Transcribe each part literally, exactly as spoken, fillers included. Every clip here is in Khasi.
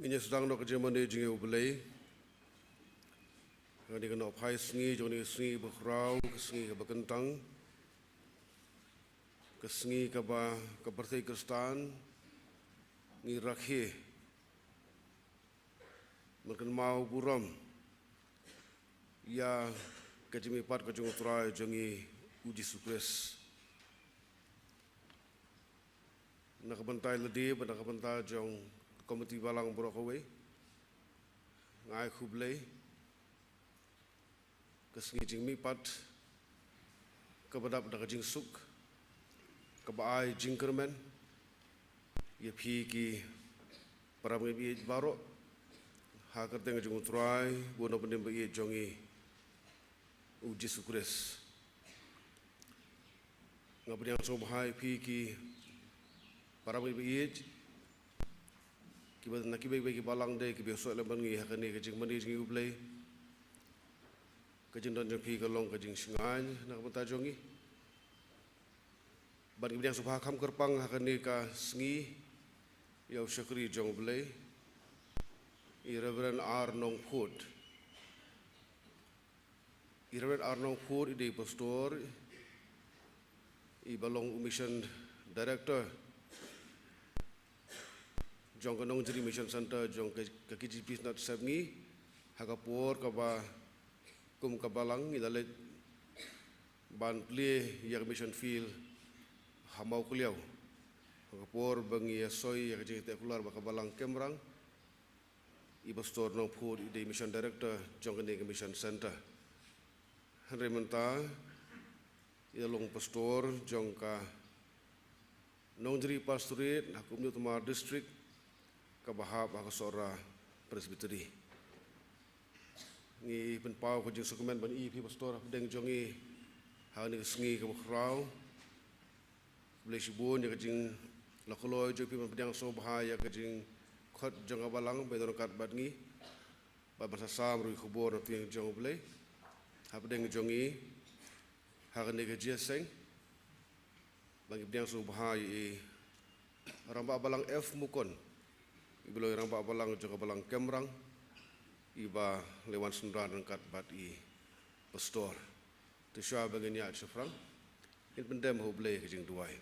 Ngin ïa sdang noh ka jingmane jong ngi, U Blei. Kane ka nohphai sngi jong kane ka sngi bakhraw, ka sngi kaba kyntang, ka sngi kaba ka pyrthei Khristan ngi rakhe ban kynmaw burom ïa ka jingmihpat ka jong U Trai jong ngi U Jisu Khrist. Na ka bynta lade bad na ka bynta jong ka komiti balang baroh kawei, nga ai khublei. Ka sngi jingmihpat kaba dap da ka jingsuk, kaba ai jingkyrmen ïa phi ki para bangeit baroh ha ka kyrteng jong U Trai, U Nongpynim ba ïeit jong ngi U Jisu Khrist. Nga pdiang sngewbha ïa phi ki para bangeit, kiba na kiba kiba ki balang de kiba ïasoh lem bad ngi ha kane ka jingmane jong ngi, U Blei. Ka jingdon jong phi ka long ka jingsngewbha na ka bynta jong ngi. Bad ngi pdiang sngewbha kham kyrpang ha kane ka sngi ïa u shakri jong U Blei, i Reverend R Nongput. I Reverend R Nongput i dei pastor, iba long u mission director jong ka Nongjri Mission Center jong ka, ka K J P Synod Sepngi. Ha ka por kaba kum ka balang ngi la leit ban plie ïa ka mission field ha Mawkliaw, ha ka por ba ngi ïa soi ïa ka jingteh kular bad ka balang Kemrang, i pastor Nongput i dei mission director jong kane ka mission center. Hynrei mynta i la long pastor jong ka Nongjri Pastorate ha ka Umnyu Tmar District, kaba hap ha ka Sohra Presbytery. Ngi pynpaw ka jingsngewkmen ban ïohi ïa phi pastor hapdeng jong ngi ha kane ka sngi kaba khraw. Khublei shibun ïa ka jingïalehkai jong phi ban pdiang sngewbha ïa ka jingkhot jong ka balang ba don ryngkat bad ngi, bad ban sa sam ruh ïa ka khubor na ka ktien jong U Blei hapdeng jong ngi ha kane ka jingïaseng. Bad ngi pdiang sngewbha ïa i Rangbah Balang F Mukon, iba long i Rangbah Balang jong ka balang Kemrang, iba la wan synran ryngkat bad i pastor. Te shuwa ba ngin ïaid shaphrang, ngin pyndem ha U Blei ka jingduwai.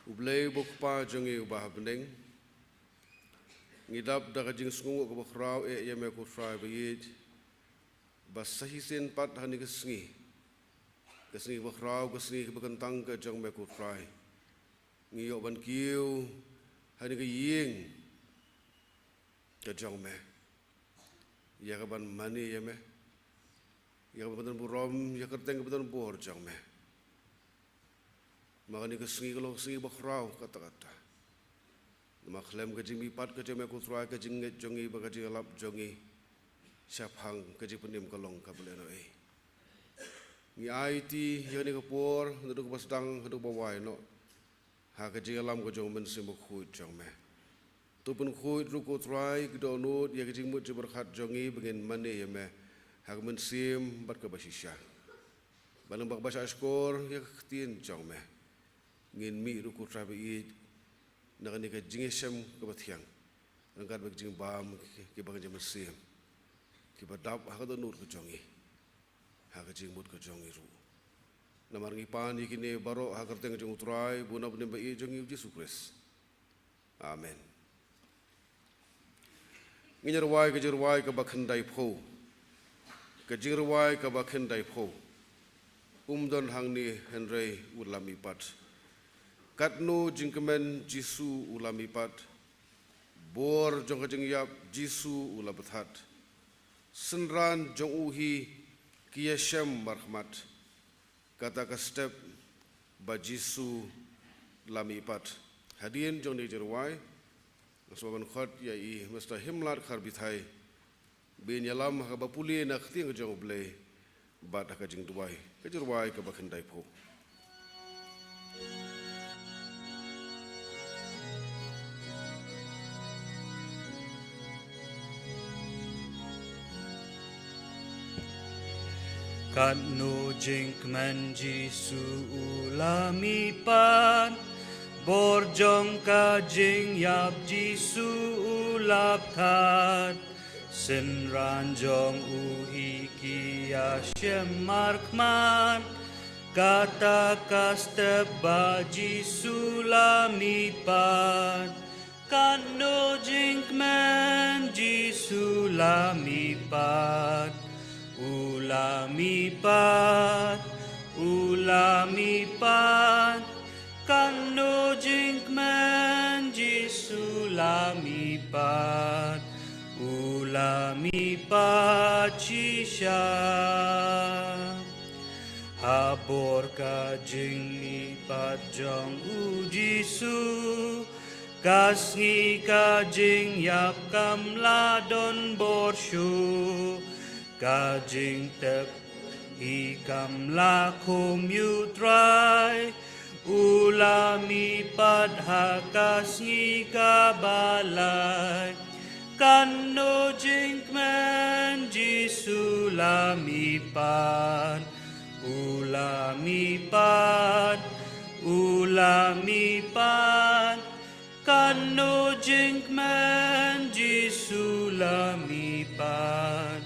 U Blei uba U Kpa jong ngi uba ha bneng, ngi dap da ka jingsngewnguh kaba khraw eh ïa me ko Trai ba ïeit, ba sa shisien pat ha kane ka sngi, ka sngi kaba khraw, ka sngi kaba kyntang ka jong me ko Trai, ngi ïoh ban kiew ha kane ka ïing ka jong me, ïa kaban mane ïa me, ïa kaban pynburom ïa ka kyrteng kaba donbor jong me. Ma kane ka sngi ka long ka sngi ba khraw katta katta. Namar khlem ka jingmihpat ka jong me ko Trai, ka jingngeit jong ngi bad ka jingïalap jong ngi shaphang ka jingpynim ka long kaba lehnohei. Ngi aiti ïa kane ka por, naduh kaba sdang haduh ba wai noh, ha ka jingïalam ka jong U Mynsiem Bakhuid jong me. To pynkhuid ruh ko Trai, ki dohnud ïa ka jingmut jingpyrkhat jong ngi ba ngin mane ïa me ha ka mynsiem bad kaba shisha. Bad nang ba kaba shahshkor ïa ka ktien jong me, ngin mih ruh ko Trai ba ïeit na kane ka jingïashem kaba thiang ryngkat bad ka jingbam kiba ka jingmynsiem, kiba dap ha ka dohnud ka jong ngi, ha ka jingmut ka jong ngi ruh. Namar ngi pan ïa kine baroh ha ka kyrteng jong U Trai bad U Nongpynim ba ïeit jong ngi U Jisu Khrist. Amen. Ngin ïa rwai ka jingrwai kaba khyndaiphew. Ka jingrwai kaba khyndaiphew. Um don hangne hynrei u la mihpat. Katno jingkmen Jisu u la mihpat. Bor jong ka jingïap Jisu u la bthat. Synran jong u hi ki ïashem markhmat. Kata ka step ba Jisu la mihpat. Hadien jong kane ka jingrwai, nga sngewbha ban khot ïa i Mister Himlad Kharbithai, ba in ïalam ha kaba pule na ka ktien ka jong U Blei bad ha ka jingduwai. Ka jingrwai kaba khyndaiphew. Katno jingkmen Jisu u la mihpat, Bor jong ka jingïap Jisu u la ptad, synran jong u hi ki ïashem markhmat. Kata ka step ba Jisu la mihpat. Katno jingkmen Jisu la mihpat. U la mihpat, u la mihpat. Katno jingkmen Jisu la mihpat. U la mihpat shisha. Ha bor ka jingmihpat jong u Jisu, ka sngi ka jingïap kam la don bor shuh. Ka jingtep hi kam la khum ïa u Trai. U la mihpat ha ka sngi kaba lai. Katno jingkmen Jisu la mihpat. U la mihpat, u la mihpat. Katno jingkmen Jisu la mihpat.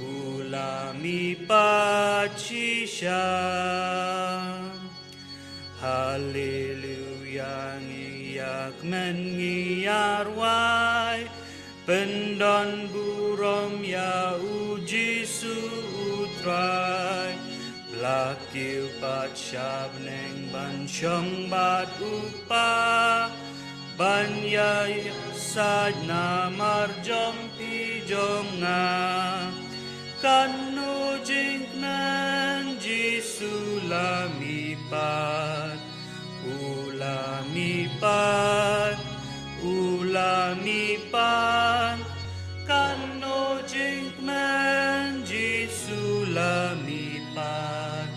U la mihpat shisha. Haleluya, ngi ïakmen ngi ïarwai. Pyndon burom ïa u Jisu u Trai. Ba la kiew pat sha bneng ban shong bad u Kpa. Ban ïasaid namar jong phi jong nga. Katno jingkmen Jisu la mihpat. U la mihpat, u la mihpat. Katno jingkmen Jisu la mihpat.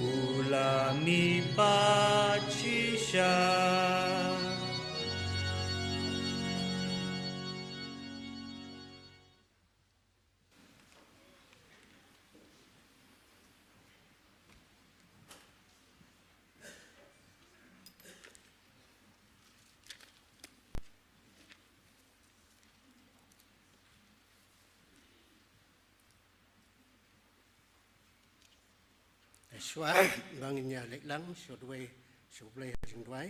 U la mihpat shisha. Shuwa ba ngin ïa leit lang sha u duwai, sha U Blei ha jingduwai,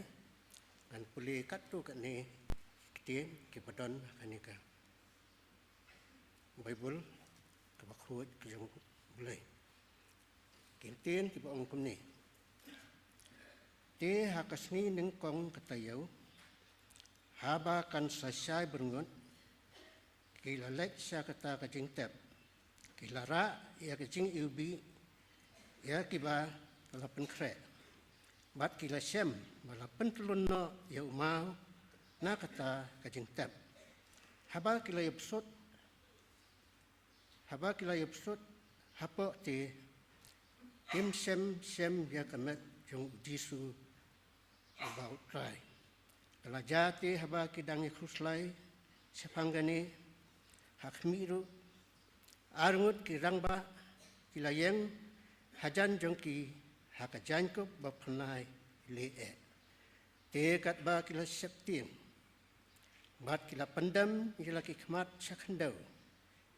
ngan pule katto katne ki ktien kiba don ha kane ka Baibl kaba khuid ka jong U Blei. Ki ktien kiba ong kumne: Te ha ka sngi nyngkong ka taïew, haba kan sa shai byrngut, ki la leit sha kata ka jingtep. Ki la rah ïa ka jingiwbih ïa kiba la pynkhreh, bad ki la shem ba la pyntylun noh ïa u maw na kata ka jingtep. Haba ki la ïapsut, haba ki la ïapsut hapoh te, kim shem shem ïa ka met jong u Jisu uba u Trai. Ka la jia te haba ki dang ïakhuslai shaphang kane, ha khmih ruh ar ngut ki rangbah ki la ïeng hajan jong ki ha ka jaiñkup ba pynlait leh eh. Te katba ki la sheptieng bad ki la pyndem ïa la ki khmat sha khyndew,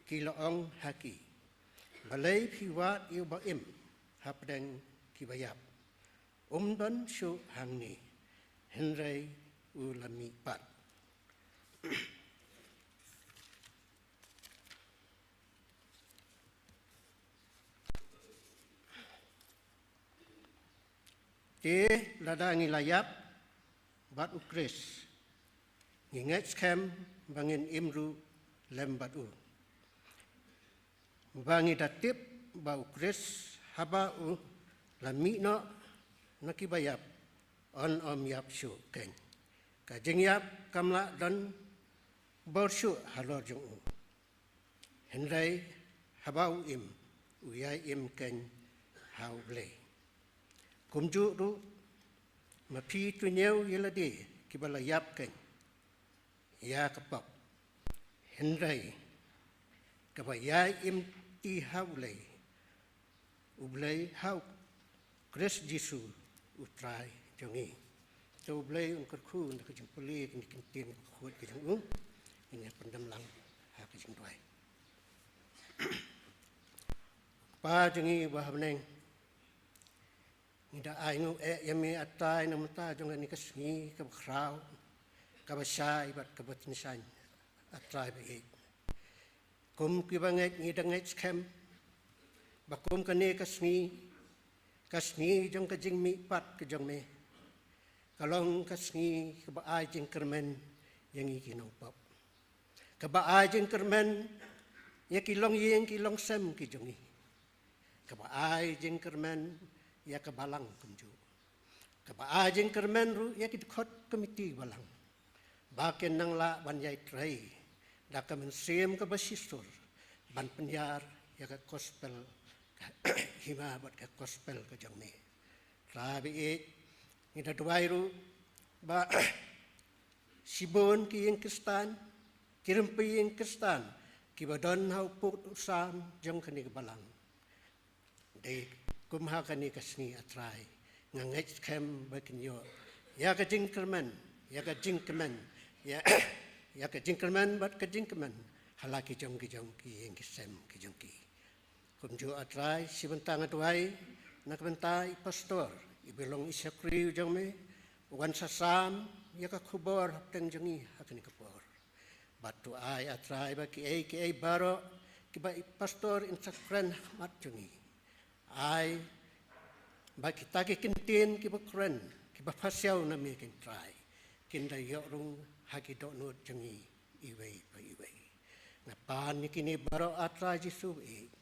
ki la ong ha ki: Balei phi wad ïa uba im hapdeng kiba ïap? Um don shuh hangne, hynrei u la mihpat. Te lada ngi la ïap bad u Khrist, ngi ngeit skhem ba ngin im ruh lem bad u, ba ngi da tip ba u Khrist haba u la mih noh na kiba ïap, un ym ïap shuh keiñ. Ka jingïap kam lah don bor shuh halor jong u. Hynrei haba u im, u ïai im keiñ ha U Blei. Kumjuh ruh, ma phi to ñiew ïa lade kiba la ïap keiñ ïa ka pop, hynrei kaba ïai im ti ha U Blei, U Blei ha u Khrist Jisu u Trai jong ngi. To U Blei un kyrkhu na ka jingpule kine ki ktien bakhuid ka jong u. Ngin ïa pyndem lang ha ka jingduwai. Kpa jong ngi uba ha bneng, ngi da ai nguh eh ïa me A Trai na ka bynta jong kane ka sngi kaba khraw, kaba shai bad kaba tyngshaiñ A Trai ba ïeit. Kum kiba ngeit ngi da ngeit skhem ba kum kane ka sngi, ka sngi jong ka jingmihpat ka jong me, ka long ka sngi kaba ai jingkyrmen ïa ngi ki nongpop, kaba ai jingkyrmen ïa ki longïing ki longsem ki jong ngi, kaba ai jingkyrmen ïa ka balang kumjuh, kaba ai jingkyrmen ruh ïa ki dkhot komiti balang, ba kin nang lah ban ïai trei da ka mynsiem kaba shisur ban pynïar ïa ka gospel, ka hima bad ka gospel ka jong me. Trai ba ïeit, ngi da duwai ruh ba shibun ki ïing Khristan, ki rympei ïing Khristan kiba don ha u pud u sam jong kane ka balang, dei kum ha kane ka sngi A Trai, nga ngeit skhem ba kin ïoh ïa ka jingkyrmen, ïa ka jingkmen, ïa, ïa ka jingkyrmen bad ka jingkmen ha la ki jong ki jong ki ïing ki sem ki jong ki. Kumjuh A Trai, shi bynta nga duwai na ka bynta i pastor iba long i shakri u jong me, u wan sa sam ïa ka khubor hapdeng jong ngi ha kane ka por. Bad to ai A Trai ba kiei kiei baroh kiba i pastor in sa kren ha khmat jong ngi, ai ba kita ki ktien kiba kren, kiba pasiaw na me ko Trai, kin da ïoh rung ha ki dohnud jong ngi iwei pa iwei. Nga pan ïa kine baroh A Trai Jisu ba ïeit,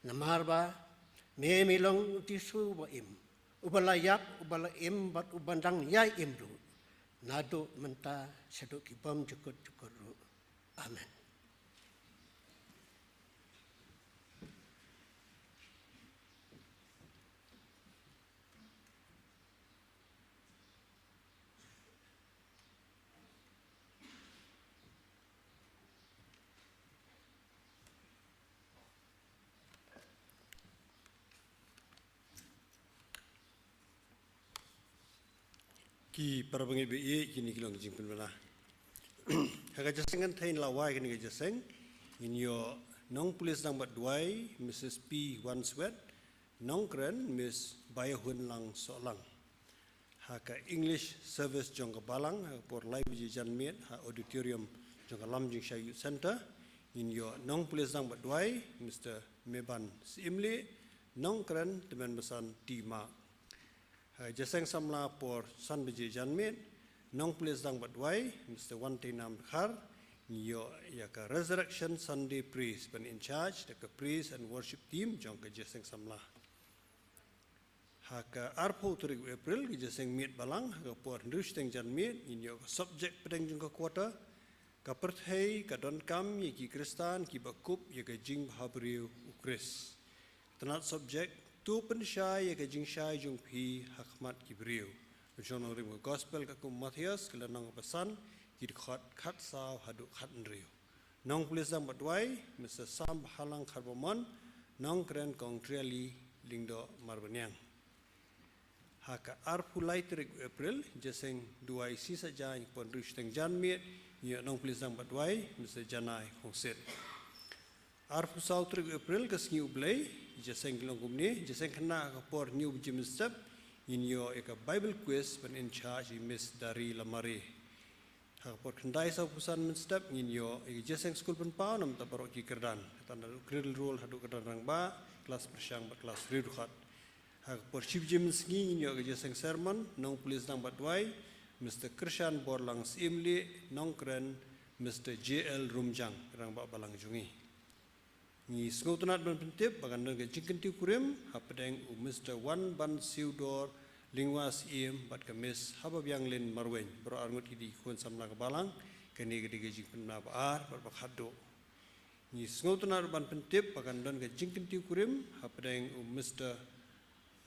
namar ba me, me long u Jisu ba im, uba la ïap, uba la im bad uba dang ïai im ruh, naduh mynta shaduh ki bymjukut jukut ruh. Amen. Ki para bangeit ba ïeit, kine ki long ki jingpynbna. Ha ka jingïaseng kynthei nalawai kane ka jingïaseng, ngin ïoh Nongpule Sdang bad Duwai, Missus P Wanswet, Nongkren, Miss Baiahunlang Sohlang. Ha ka English service jong ka balang, ha ka por lai baje janmiet, ha auditorium jong ka Lamjingshai Youth Centre, ngin ïoh Nongpule Sdang bad Duwai, Mister Meban Syiemlieh, Nongkren, Tymmen Basan T Mark. Ha ka jingïaseng samla por san baje janmiet, Nongpule Sdang bad Duwai, Mister Wanteinam Dkhar, ngin ïoh ïa ka Resurrection Sunday Praise ban in charge da ka Praise and Worship Team jong ka jingïaseng samla. Ha ka arphew tarik u April, ka jingïaseng miet balang, ha ka por hynriew shiteng janmiet, ngin ïoh ka subject pdeng jong ka quarter, ka pyrthei ka donkam ïa ki Khristan kiba kup ïa ka jingbhabriew u Khrist. Tnat subject, to pynshai ïa ka jingshai jong phi ha khmat ki briew. Pynshong nongrim ka gospel katkum u Mathaios, ka lynnong kaba san, ki dkhot khatsaw haduh khathynriew. Nongpule Sdang bad Duwai, Mister Sambhalang Kharbamon, Nongkren Kong Triali Lyngdoh Marbaniang. Ha ka arphew lai tarik u April, jingïaseng duwai shisha jaiñ por hynriew shiteng janmiet, ngin ïoh Nongpule Sdang bad Duwai, Mister Janai Khongsit. Arphew saw tarik u April, ka sngi u Blei, jingïaseng ki long kumne, jingïaseng khynnah ha ka por hynñiew baje mynstep, ngin ïoh ïa ka Bible quiz ban in charge i Miss Dari Lamare. Ha ka por khyndai sawphew san mynstep ngin ïoh ïa ka jingïaseng skul pynpaw namar baroh ki kyrdan. Kata naduh Cradle Roll haduh kyrdan rangbah, klas pyrshang bad klas riewdkhot. Ha ka por shi baje mynsngi ngin ïoh ïa ka jingïaseng sermon, Nongpule Sdang bad Duwai, Mister Krishan Borlang Syiemlieh, Nongkren, Mister J L Rumjang, rangbah balang jong ngi. Ngi sngewtynnat ban pyntip ba kan don ka jingkyntiew kurim hapdeng u Mister Wanbansiewdor Lyngwa Syiem bad ka Miss Hababianglin Marwein, baroh arngut ki dei ki khun samla ka balang. Kane ka dei ka jingpynbna ba ar bad ba khatduh. Ngi sngewtynnat ban pyntip ba kan don ka jingkyntiew kurim hapdeng u Mister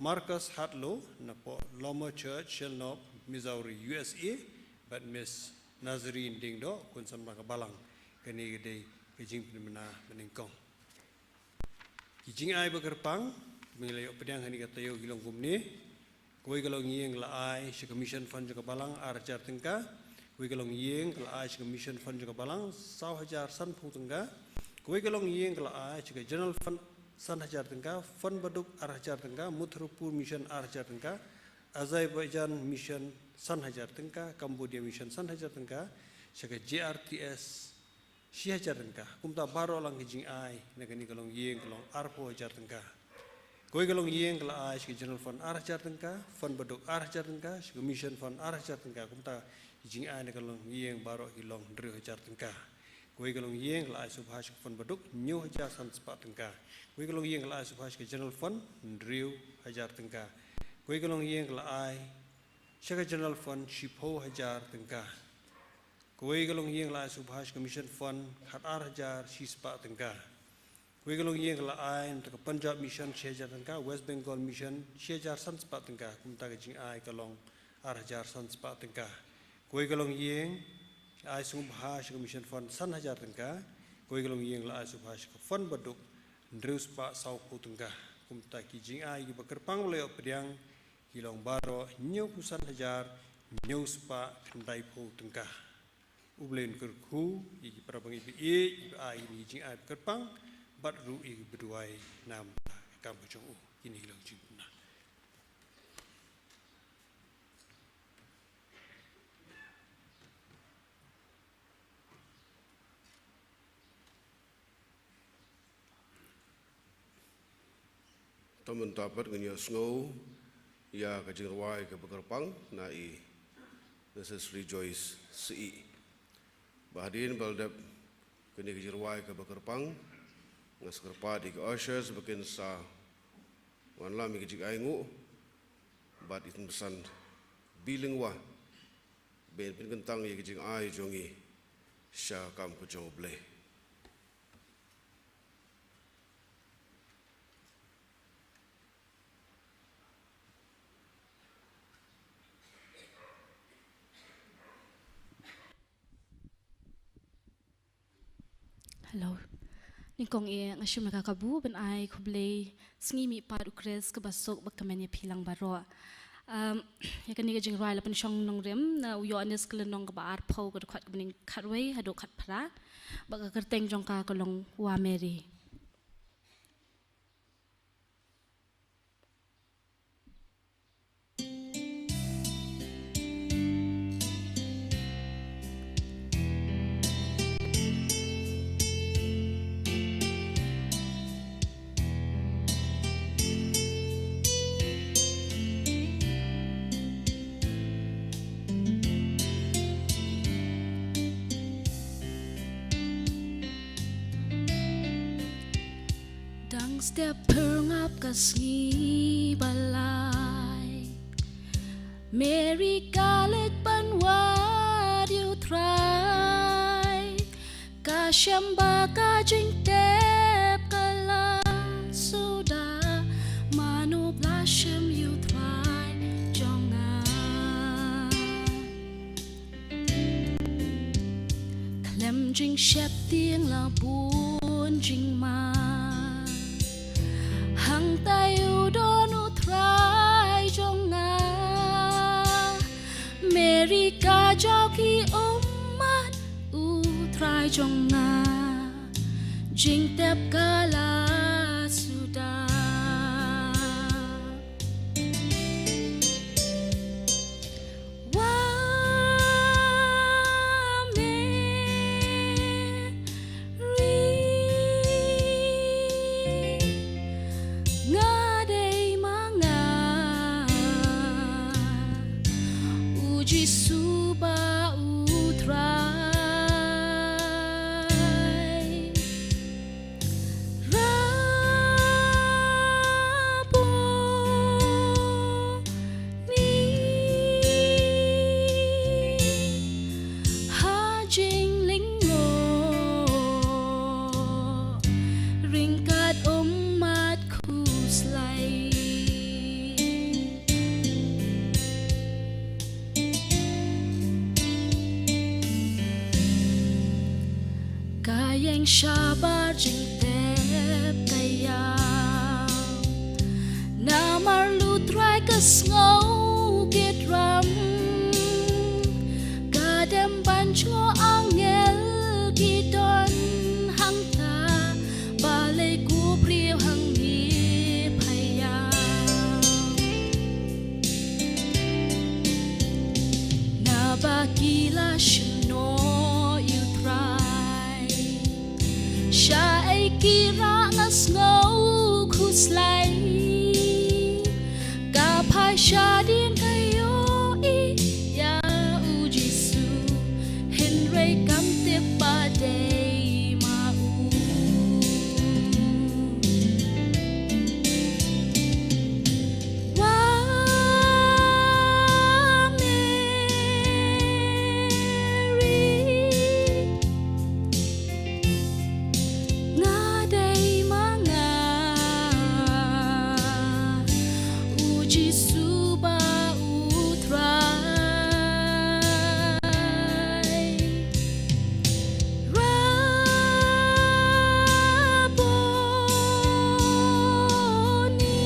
Marcus Hartlow, napoh Lomer Church, Shelnop, Missouri, U S A, bad Miss Nazarene Diengdoh, khun samla ka balang. Kane ka dei ka jingpynbna ba nyngkong. Ki jingai ba kyrpang ba ngi la ïoh pdiang ha kane ka taïew ki long kumne. Kawei ka longïing ka la ai sha ka Mission Fund jong ka Balang ar hajar tyngka. Kawei ka longïing ka la ai sha ka Mission Fund jong ka Balang saw hajar sanphew tyngka. Kawei ka longïing ka la ai sha ka General Fund san hajar tyngka, Fund Baduk ar hajar tyngka, Mathurapur Mission ar hajar tyngka, Azerbaijan Mission san hajar tyngka, Cambodia Mission san hajar tyngka, sha ka J R T S shi hajar tyngka. Kumta baroh lang ki jingai na kane ka longïing ka long arphew hajar tyngka. Kawei ka longïing ka la ai sha ka General Fund ar hajar tyngka, Fund Baduk ar hajar tyngka, sha ka Mission Fund ar hajar tyngka. Kumta ki jingai na ka longïing baroh ki long hynriew hajar tyngka. Kawei ka longïing ka la ai sngewbha sha ka Fund Baduk hynñiew hajar san spah tyngka. Kawei ka longïing ka la ai sngewbha sha ka General Fund hynriew hajar tyngka. Kawei ka longïing ka la ai sha ka General Fund shiphew hajar tyngka. Kawei ka longïing ka la ai sngewbha sha ka Mission Fund khat ar hajar shi spah tyngka. Kawei ka longïing ka la ai na ka Punjab Mission shi hajar tyngka, West Bengal Mission shi hajar san spah tyngka. Kumta ka jingai ka long ar hajar san spah tyngka. Kawei ka longïing ai sngewbha sha ka Mission Fund san hajar tyngka. Kawei ka longïing la ai sngewbha sha ka Fund Baduk hynriew spah sawphew tyngka. Kumta ki jingai kiba kyrpang ba la ïoh pdiang ki long baroh hynñiewphew san hajar hynñiew spah khyndaiphew tyngka. U Blei un kyrkhu ïa ki para bangeit ba ïeit, ïa kiba ai ïa ki jingai ba kyrpang, bad ruh ïa kiba duwai namar ka kam ka jong u. Kine ki long jingpynbna. Te mynta pat ngin ïa sngew ïa ka jingrwai kaba kyrpang na i Missus Rejoice Syiem. Ba hadien ba la dep kane ka jingrwai kaba kyrpang, nga sa kyrpad ïa ki ushers ba kin sa wanlam ïa ka jingainguh bad i Tymmen Basan Bilingwa ba in pynkyntang ïa ka jingai jong ngi sha ka kam ka jong U Blei. Hello. Nyngkong eh nga shim ïa ka kabu ban ai khublei sngi mihpat U Khrist kaba suk bad kmen ïa phi lang baroh. Um, ïa kane ka jingrwai la pynshong nongrim na u Ïoannis ka lynnong kaba arphew ka dkhot kaba nyngkong khatwei haduh khatphra. Bad ka kyrteng jong ka ka long Wa Mary. Dang step pyrngap ka sngi ba lai, Mary ka leit ban wad ïa U Trai. Ka shem ba ka jingtep ka la suda, mano ba la shem ïa U Trai jong nga. Khlem jingsheptieng la bun jingman, hangta u don U Trai jong nga. Mary ka jaw ki ummat, U Trai jong nga, jingtep ka la suda. Wa Mary, nga dei ma nga, U Jisu ba U Trai. Rabboni, ha jinglyngngoh ryngkat ummat khuslai. Ka ïeng shabar jingtep ka ïaw, namar lut Trai ka sngew kit ram, ka dem ban jngoh angel ki don hangta, balei ko briew hangne pha ïaw? Naba ki la shim noh ïa u Trai. Shaei ki rah, nga sngew khuslai. Ka phai shadien ka ïohi ïa u Jisu, hynrei kam tip ba dei ma u. Wa Mary, nga dei ma nga, u Jisu ba u Trai. Rabboni,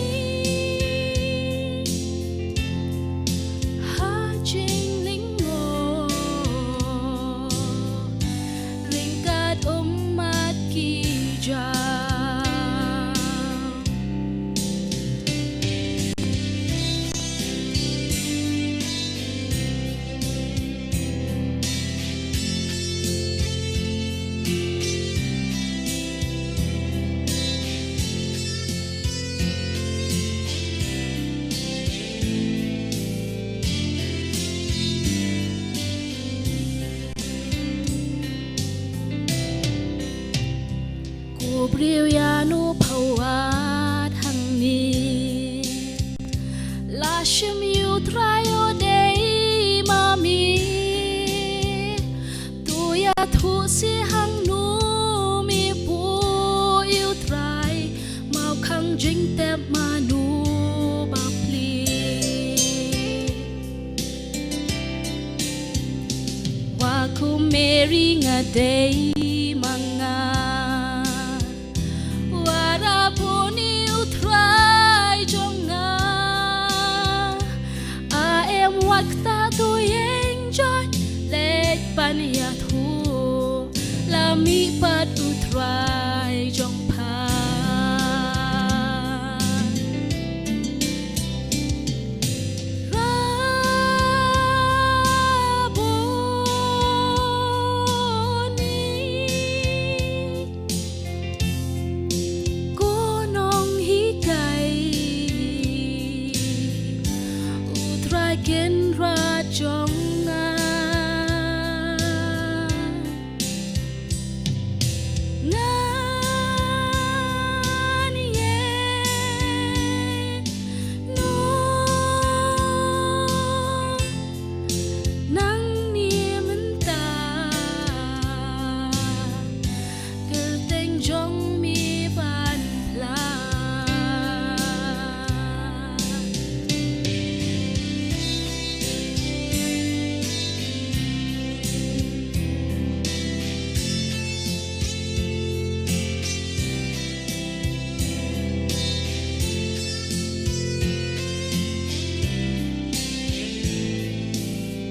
ha jinglyngngoh ryngkat ummat ki jaw. Ko briew ïano pha wad hangne, la shim ïa u Trai, u dei ma me. To ïathuh seh hangno me buh ïa u Trai, mawkhang jingtep mano ba plie. Wa ko Mary, nga dei ma nga. Wa Rabboni, u Trai jong nga. A em wat ktah, to ïeng join leit ban ïathuh, la mih pat u Trai jong pha. Rabboni, ko nonghikai, u Trai Kynrad jong nga. Ngan ïeh noh nangne mynta, kyrteng jong me ban phla.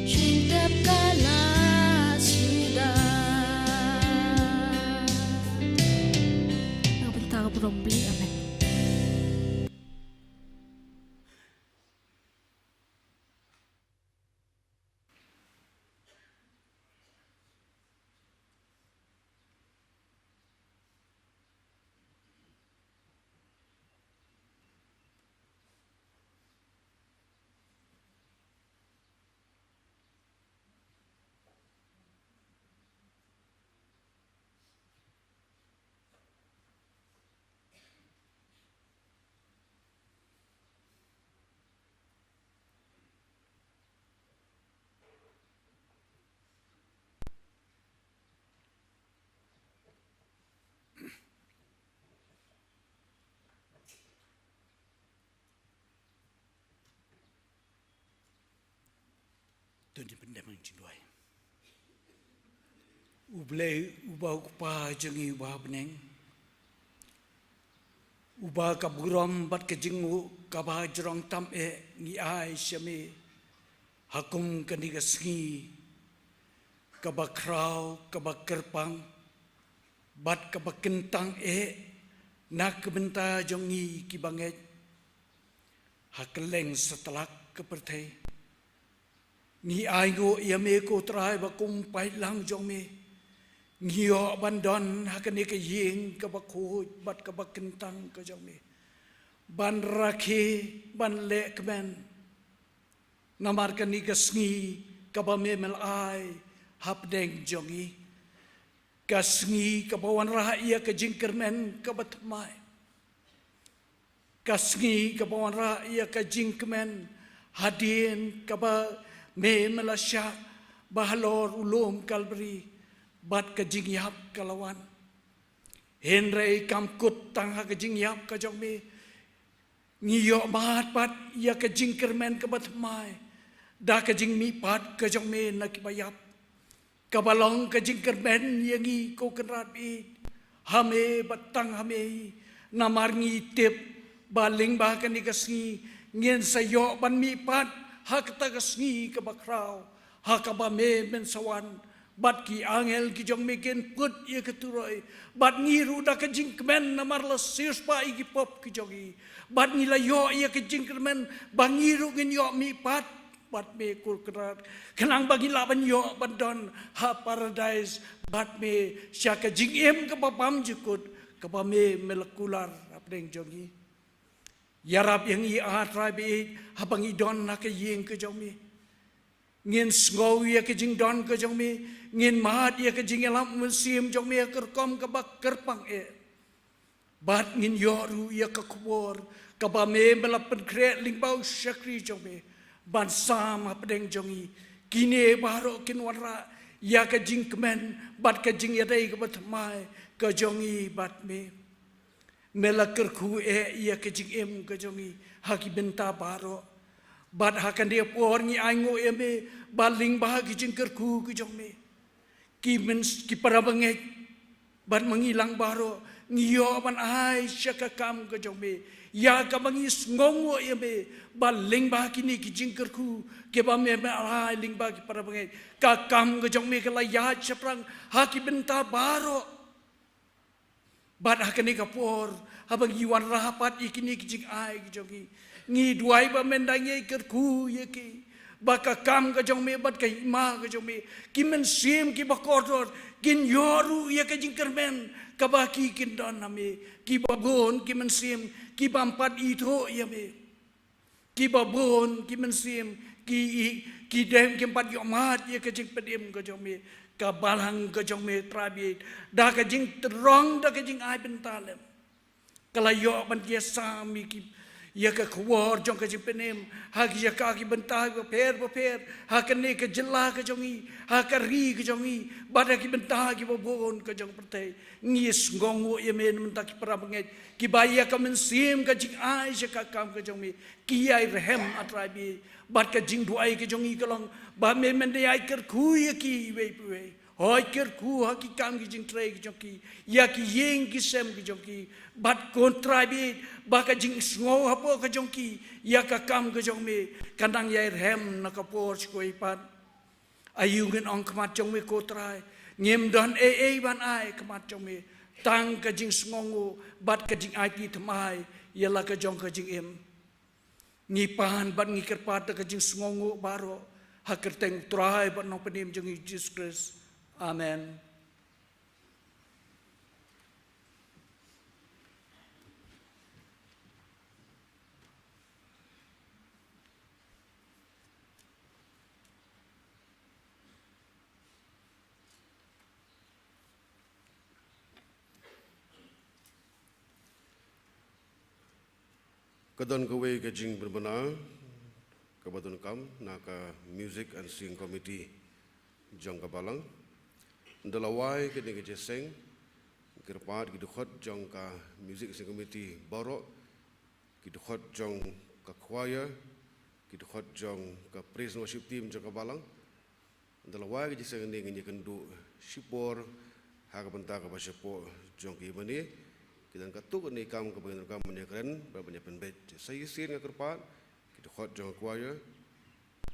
Jingtep ka la suda. Na ka bynta ka burom Blei. Amen. To ngin pyndem ha ka jingduwai. U Blei uba u Kpa jong ngi uba ha bneng, Uba ka burom bad ka jingnguh kaba jrong tam eh ngi ai sha me ha kum kane ka sngi kaba khraw, kaba kyrpang bad kaba kyntang eh na ka bynta jong ngi kiba ngeit ha kylleng satlak ka pyrthei. Ngi ainguh ïa me ko Trai ba kum paidlang jong me ngi ïoh ban don ha kane ka ïing kaba khuid bad kaba kyntang ka jong me ban rakhe, ban leh kmen namar kane ka sngi kaba me la ai hapdeng jong ngi. Ka sngi kaba wanrah ïa ka jingkyrmen kaba thymmai. Ka sngi kaba wanrah ïa ka jingkmen hadien kaba me la shah bad halor u lum Kalbari bad ka jingïap ka la wan. Hynrei kam kut tang ha ka jingïap ka jong me, ngi ïoh mad pat ïa ka jingkyrmen kaba thymmai da ka jingmihpat ka jong me na kiba ïap. Kaba long ka jingkyrmen ïa ngi ko Kynrad baieit ha me bad tang ha me hi. Namar ngi tip ba lyngba kane ka sngi ngin sa ïoh ban mihpat ha kata ka sngi kaba khraw ha kaba me men sa wan bad ki angel ki jong me kin put ïa ka turoi bad ngi ruh da ka jingkmen namar la siewspah ïa ki pop ki jong ngi bad ngi la ïoh ïa ka jingkyrmen ba ngi ruh ngin ïoh mihpat bad me ko Kynrad khnang ba ngi lah ban ïoh ban don ha paradais bad me sha ka jingim kaba bymjukut kaba me me la kular hapdeng jong ngi. Ïarap ïa ngi A Trai baieit haba ngi don ha ka ïing ka jong me. Ngin sngew ïa ka jingdon ka jong me, ngin mad ïa ka jingïalam mynsiem jong me ha ka rukom kaba kyrpang eh. Bad ngin ïoh ruh ïa ka khubor kaba me me la pynkhreh lyngba u shakri jong me ban sam hapdeng jong ngi. Kine baroh kin wanrah ïa ka jingkmen bad ka jingïadei kaba thymmai ka jong ngi bad me. Me la kyrkhu eh ïa ka jingim ka jong ngi ha ki bynta baroh. Bad ha kane ka por ngi ainguh ïa me ba lyngba ki jingkyrkhu ki jong me, ki myn, ki para bangeit bad ma ngi lang baroh ngi ïoh ban ai sha ka kam ka jong me ïa kaba ngi sngewnguh ïa me ba lyngba kine ki jingkyrkhu kiba me me ai lyngba ki para bangeit, ka kam ka jong me ka la ïaid shaphrang ha ki bynta baroh. Bad ha kane ka por haba ngi wanrah pat ïa kine ki jingai ki jong ngi, ngi duwai ba men dang ïai kyrkhu ïa ki ba ka kam ka jong me bad ka hima ka jong me, ki mynsiem kiba kordor kin ïoh ruh ïa ka jingkyrmen kaba ki kin don ha me. Kiba bun ki mynsiem ki bym pat ithuh ïa me. Kiba bun ki mynsiem ki, ki dem kim pat ïoh mad ïa ka jingpynim ka jong me. Ka balang ka jong me Trai baieit, da ka jingthrong, da ka jingai bynta lem, ka la ïoh ban ïasam ïa ki, ïa ka khubor jong ka jingpynim ha ki jaka ki bynta bapher bapher ha kane ka jylla ka jong ngi, ha ka ri ka jong ngi bad ha ki bynta kiba bun ka jong ka pyrthei. Ngi sngewnguh ïa me na bynta ki para bangeit kiba ïa ka mynsiem ka jingai sha ka kam ka jong me ki ïai rhem, A Trai baieit. Bad ka jingduwai ka jong ngi ka long ba me men dei ïai kyrkhu ïa ki iwei pa iwei. Hooid, kyrkhu ha ki kam ki jingtrei ki jong ki, ïa ki ïing ki sem ki jong ki. Bad ko Trai baieit, ba ka jingsngew hapoh ka jong ki ïa ka kam ka jong me kan dang ïai rhem na ka por sha kawei pat. Aïu ngin ong khmat jong me ko Trai, ngim don ei ei ban ai khmat jong me, tang ka jingsngewnguh bad ka jingaiti thymmai ïa la ka jong ka jingim. Ngi pan bad ngi kyrpad da ka jingsngewnguh baroh ha kyrteng u Trai bad Nongpynim jong ngi Jisu Khrist. Amen. Ka don kawei ka jingpynbna kaba donkam na ka Music and Singing Committee jong ka balang. Ynda la wai kane ka jingïaseng, kyrpad ki dkhot jong ka Music and Singing Committee baroh, ki dkhot jong ka choir, ki dkhot jong ka praise and worship team jong ka balang, ynda la wai ka jingïaseng ne ngin ïakynduh shipor ha ka bynta kaba shapoh jong ka ïingmane. Ki Don katto katne kam kaba ngin donkam ban ïakren bad ban ïapynbeit. Sa shisien nga kyrpad ki dkhot jong ka choir,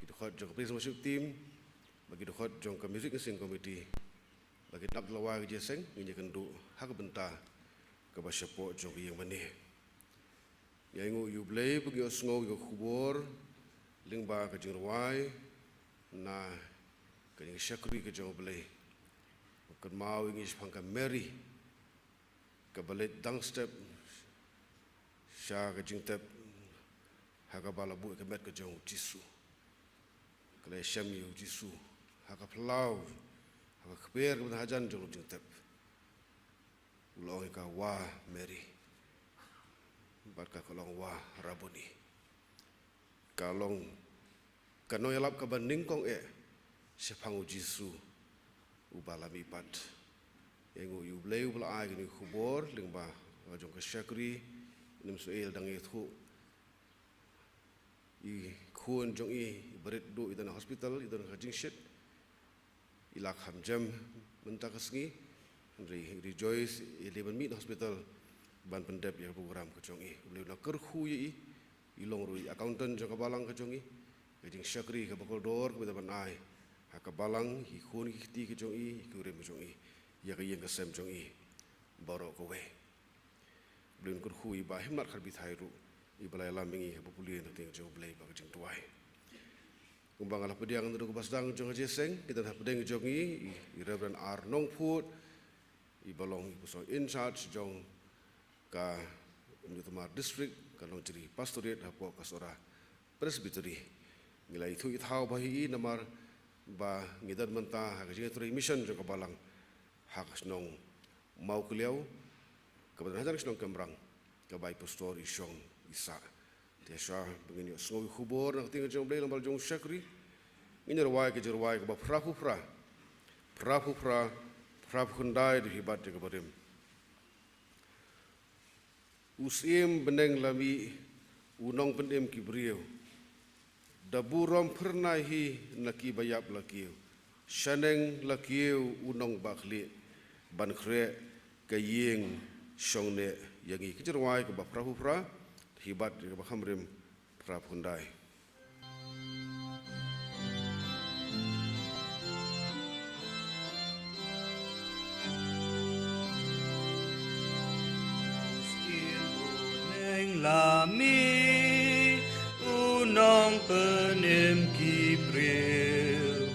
ki dkhot jong ka praise and worship team bad ki dkhot jong ka music and singing committee ba kin ap lawei ka jingïaseng, ngin ïakynduh ha ka bynta kaba shapoh jong ka ïing mane. Ngi ainguh ïa U Blei ba ngi ïohsngew ïa ka khubor lyngba ka jingrwai na ka jingshakri ka jong U Blei. Kynmaw ïa ngi shaphang ka Mary kaba leit dang step sha ka jingtep ha kaba la buh ïa ka met ka jong U Jisu. Ka la shem ïa U Jisu ha ka phyllaw, ha ka kper kaba don hajan jong ka jingtep. U la ong ïa ka, "Wa Mary." Bad ka, ka la ong, "Wa Rabboni." Ka long ka nongïalap kaba nyngkong eh shaphang U Jisu uba la mihpat. Ngi ainguh ïa U Blei uba la ai kane ka khubor lyngba la jong ka shakri. Ngim sngewthuh, dang ïathuh i khun jong i, i barit duh i don ha hospital, i don ha ka jingshit. I la kham jem mynta ka sngi. Hynrei i rejoice, i leit ban mih na hospital ban pyndep ïa ka program ka jong i. U Blei un kyrkhu ïa i. I long ruh i accountant jong ka balang ka jong i. Ka jingshakri kaba kordor kaba i dei ban ai ha ka balang, ïa ki khun ki kti ka jong i, ïa ki kurim ka jong i, ïa ka ïing ka sem jong i baroh kawei. U Blei un kyrkhu ïa i Bah Himmat Kharbithai ruh, iba la ïalam ïa ngi ha ba pule na ka ktien jong U Blei bad ka jingduwai. Kumba nga la pdiang naduh kaba sdang jong ka jingïaseng, ki don hapdeng jong ngi i, i Reverend R Nongput, iba long i pastor in charge jong ka Umjingtymar District, ka Nongjri Pastorate hapoh ka Sohra Presbytery. Ngi la ïathuh ïathaw bha ïa i namar ba ngi don mynta ha ka jingïatreilang mission jong ka balang ha ka shnong Mawkliaw, kaba don hajan ka shnong Kemrang, kaba i pastor i shong i sah. Te shuwa ba ngin ïohsngew ïa ka khubor na ka ktien ka jong U Blei lyngba la jong u shakri, ngin ïa rwai ka jingrwai kaba phra phew phra, phra phew phra, phra phew khyndai, da hi bad ïa kaba rim. U Syiem bneng la mih, u Nongpynim ki briew. Da burom phyrnai hi na ki ba ïap la kiew. Shaneng la kiew u Nongbahkhlieh, ban khreh ka ïing shong neh ïa ngi. Ka jingrwai kaba phra phew phra, hi bad ïa kaba kham rim phra phew khyndai. Syiem bneng la mih, u Nongpynim ki briew.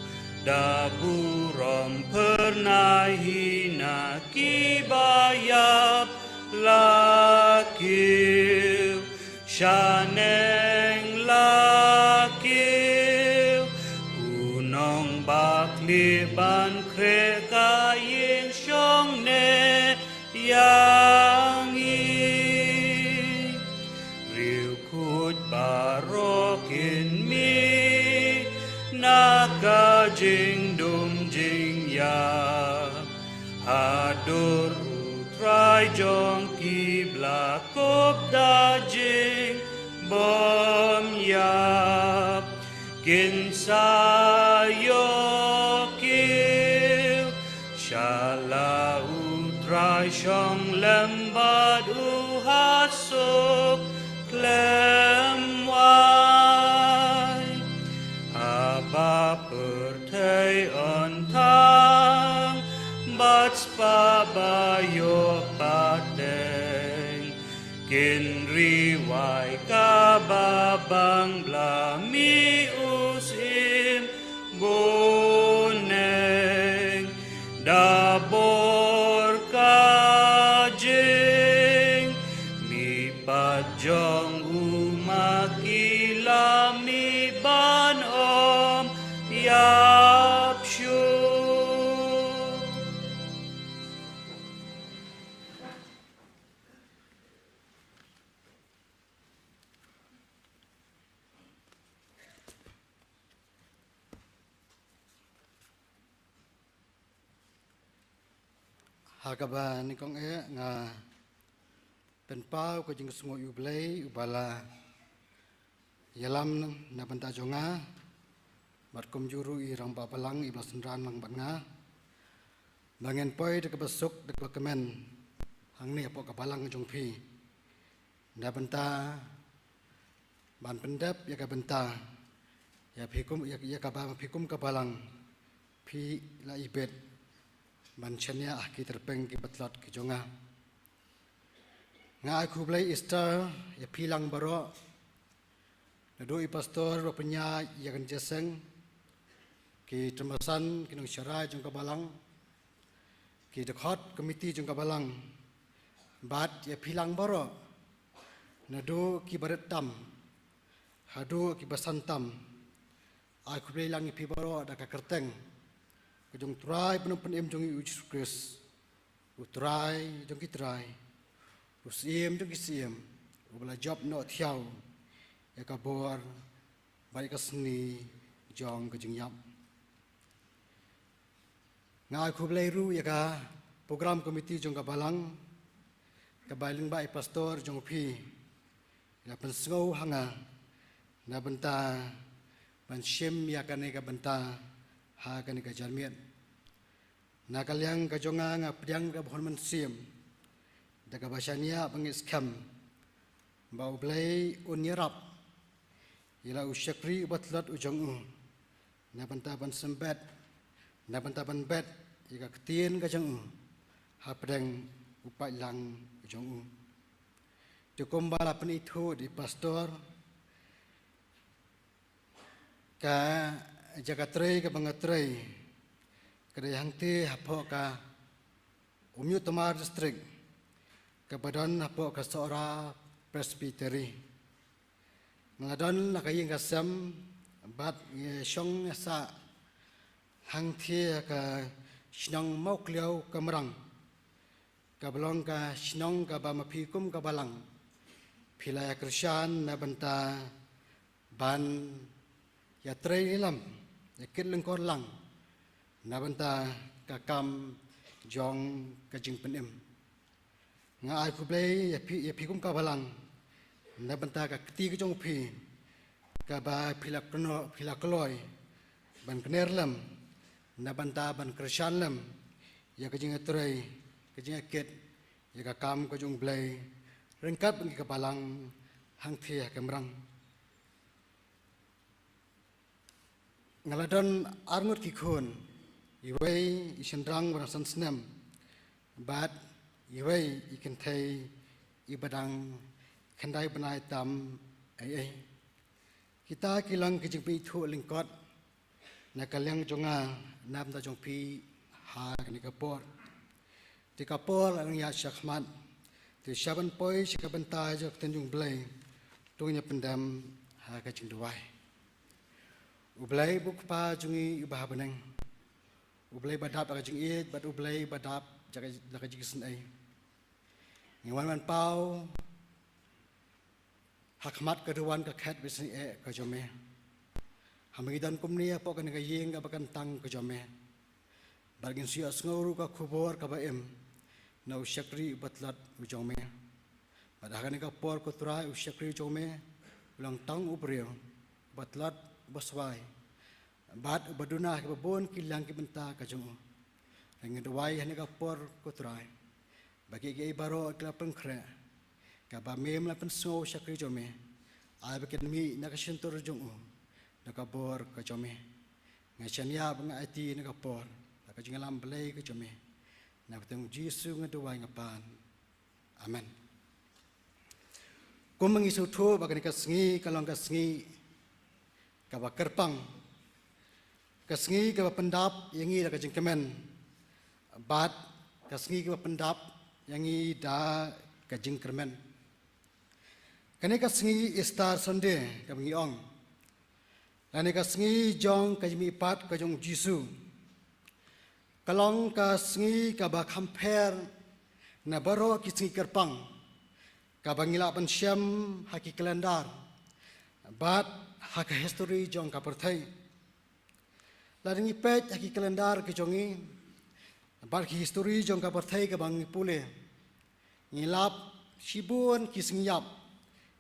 Da burom phyrnai hi na ki ba ïap la kiew. Shaneng la kiew u Nongbahkhlieh, ban khreh ka ïing shong neh ïa ngi. Riewkhuid baroh kin mih na ka jingdum jingïap. Ha dur U Trai jong ki ba la kup da jingbymïap, kin sa ïoh kiew sha la U Trai shong lem bad u ha suk khlem wai. Haba pyrthei yn thang bad spah ba ïoh pateng, kin ri wai kaba bang ba la mih u Syiem bneng. Da bor ka jingmihpat jong u, ma ki la mih ban ym ïap shuh. Ha kaba nyngkong eh nga pynpaw ka jingsngew ïa U Blei uba la ïalam na bynta jong nga, bad kumjuh ruh i rangbah balang iba la synran lang bad nga, ba ngin poi da kaba suk da kaba kmen hangne hapoh ka balang jong phi. Na bynta ban pyndep ïa ka bynta ïa phi kum, ïa, ïa kaba phi kum ka balang phi la ibit ban shaniah ha ki tyrpeng ki batlot ki jong nga. Nga ai khublei Easter ïa phi lang baroh. Naduh i pastor ba pynïaid ïa kane ka jingïaseng, ki tymmen basan, ki nongshakri jong ka balang, ki dkhot komiti jong ka balang, bad ïa phi lang baroh, naduh ki barit tam haduh ki basan tam. Ai khublei lang ïa phi baroh da ka kyrteng ka jong u Trai Nongpynim jong ngi u Jisu Khrist, u Trai jong ki trai, u Syiem jong ki syiem, uba la jop noh thiaw ïa ka bor bad ïa ka sngi jong ka jingïap. Nga ai khublei ruh ïa ka program komiti jong ka balang, kaba lyngba i pastor jong phi la pynsngew ha nga na bynta ban shim ïa kane ka bynta ha kane ka janmiet. Na ka liang ka jong nga, nga pdiang da ka bhon mynsiem, da kaba shaniah bangeit skhem ba U Blei un ïarap ïa la u shakri u batlot u jong u, na bynta ban symbai, na bynta ban bat ïa ka ktien ka jong u hapdeng u paidlang u jong u. Te kumba la pynithuh da i pastor, ka jaka trei kaba nga trei ka dei hangtei hapoh ka Umyutmar District, kaba don hapoh ka Sohra Presbytery. Nga la don la ka ïing ka sem bad ngi shong sah hangtei ha ka shnong Mawkliaw Kamrang, kaba long ka shnong kaba ma phi kum ka balang phi la ïa kyrshan na bynta ban ïa trei ïalam, ïa kit lyngkor lang na bynta ka kam jong ka jingpynim. Nga ai khublei ïa phi, ïa phi kum ka balang na bynta ka kti ka jong phi, kaba phi la kynnoh, phi la kloi ban kner lem na bynta ban kyrshan lem ïa ka jingïatrei, ka jingïakit ïa ka kam ka jong U Blei ryngkat bad ka balang hangtei ha Kamrang. Nga la don arngut ki khun, iwei i shynrang ba dang san snem bad iwei i kynthei iba dang khyndai bnai tam ei ei. Kita ki long ki jingpynithuh lyngkot na ka liang jong nga na bynta jong phi ha kane ka por. Te ka por la nang ïaid shakhmat, te sha ban poi sha ka bynta jong ka ktien jong U Blei, to ngin ïa pyndem ha ka jingduwai. U Blei uba U Kpa jong ngi uba ha bneng, U Blei ba dap da ka jingïeit bad U Blei ba dap da ka, da ka jingisynei, ngi wan ban paw ha khmat ka duwan ka khet bad ka jingeh ka jong me. Haba ngi don kumne hapoh kane ka ïing kaba kyntang ka jong me, bad ngin shu ïohsngew ruh ka khubor kaba im na u shakri u batlot u jong me. Bad ha kane ka por, ko Trai, u shakri u jong me u long tang u briew, u batlot, u baswai, bad uba duna ha kiba bun ki liang ki bynta ka jong u. Ngi duwai ha kane ka por, ko Trai, ba kiei kiei baroh ki la pynkhreh, kaba mem la pynsngew shakri jong me, ai ba kin mih na ka shyntur jong u, na ka bor ka jong me. Nga shaniah bad nga aiti na ka por, na ka jingïalam Blei ka jong me. Na ka kyrteng Jisu nga duwai nga pan. Amen. Kum ngi sngewthuh ba kane ka sngi ka long ka sngi kaba kyrpang, ka sngi kaba pyndap ïa ngi da ka jingkmen, bad ka sngi kaba pyndap ïa ngi da ka jingkyrmen. Kane ka sngi Easter Sunday kaba ngi ong, lane ka sngi jong ka jingmihpat ka jong u Jisu, ka long ka sngi kaba kham pher na baroh ki sngi kyrpang kaba ngi lah ban shem ha ki kalendar bad ha ka history jong ka pyrthei. Lada ngi peit ha ki kalendar ki jong ngi bad ki history jong ka pyrthei kaba ngi pule, ngi lap shibun ki sngi ïap,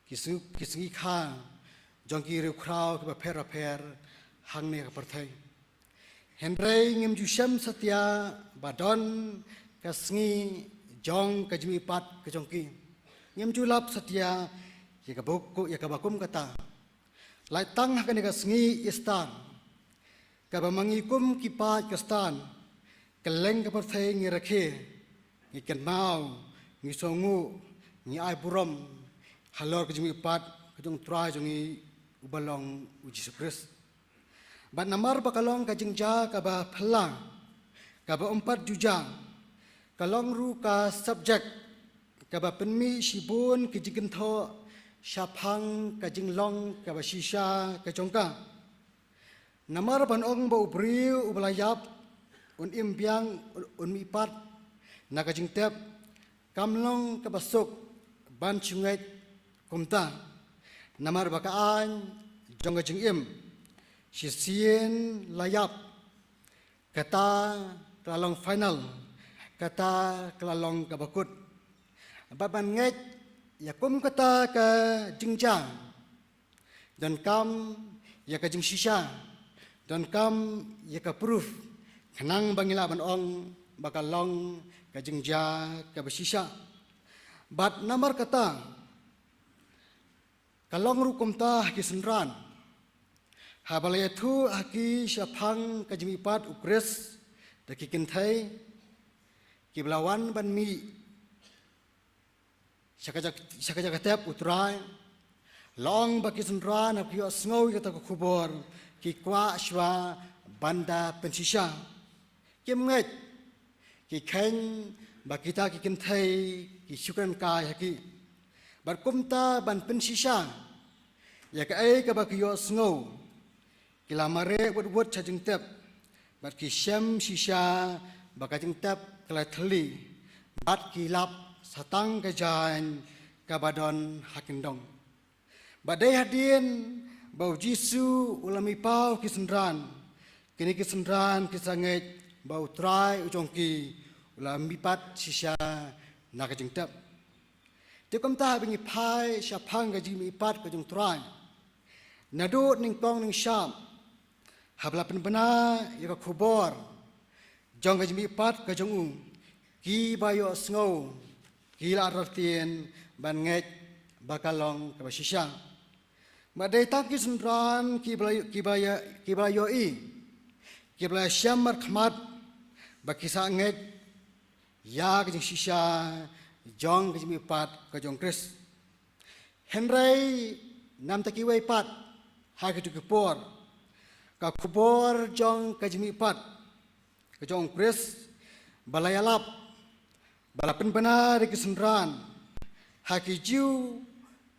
ki sngi, ki sngi kha jong ki riewkhraw kiba pher bapher hangne ha ka pyrthei. Hynrei ngim ju shem satia ba don ka sngi jong ka jingmihpat ka jong ki. Ngim ju lap satia ïa kaba kum, ïa kaba kum kata. Lait tang ha kane ka sngi Easter, kaba ma ngi kum ki paid Khristan, kylleng ka pyrthei ngi rakhe, ngi kynmaw, ngi sngewnguh, ngi ai burom halor ka jingmihpat ka jong U Trai jong ngi uba long U Jisu Khrist. Bad namar ba ka long ka jingjia kaba phylla, kaba ym pat ju jia, ka long ruh ka subject kaba pynmih shibun ki jingkynthoh shaphang ka jinglong kaba shisha ka jong ka. Namar ban ong ba u briew uba la ïap un im biang, un, un mihpat na ka jingtep, kam long kaba suk ban shu ngeit kumta. Namar ba ka aiñ jong ka jingim, shisien la ïap, kata ka la long final, kata ka la long kaba kut. Bad ban ngeit ïa kum kata ka jingjia, donkam ïa ka jingshisha, donkam ïa ka proof, khnang ba ngi lah ban ong ba ka long ka jingjia kaba shisha. Bad namar kata, ka long ruh kumta ha ki synran. Haba la ïathuh ha ki shaphang ka jingmihpat U Khrist da ki kynthei kiba la wan ban mih sha ka jaka, sha ka jaka tep U Trai, la ong ba ki synran haba ki ïohsngew ïa kata ka khubor, ki kwah shwa ban da pynshisha. Kim ngeit, ki kheiñ ba kita ki kynthei ki shu kren kai ha ki. Bad kumta ban pynshisha ïa kaei kaba ki ïohsngew, ki la mareh wut wut sha jingtep, bad ki shem shisha ba ka jingtep ka la thylli, bad ki lap sa tang ka jaiñ kaba don ha kyndong. Bad dei hadien ba U Jisu u la mihpat ki synran, kine ki synran ki sa ngeit ba U Trai u jong ki u la mihpat shisha na ka jingtep. Te kumta haba ngi phai shaphang ka jingmihpat ka jong U Trai, naduh nyngkong nyngshap, haba la pynbna ïa ka khubor jong ka jingmihpat ka jong u, kiba ïohsngew ki la artatien ban ngeit ba ka long kaba shisha. Bad dei tang ki synran kiba la, kiba ïa, kiba la ïohi, kiba la shem markhmat ba ki sa ngeit ïa ka jingshisha jong ka jingmihpat ka jong U Khrist. Hynrei namar kiwei pat ha kito ki por, ka khubor jong ka jingmihpat ka jong U Khrist ba la ïalap, ba la pynbna da ki synran ha ki Jiw,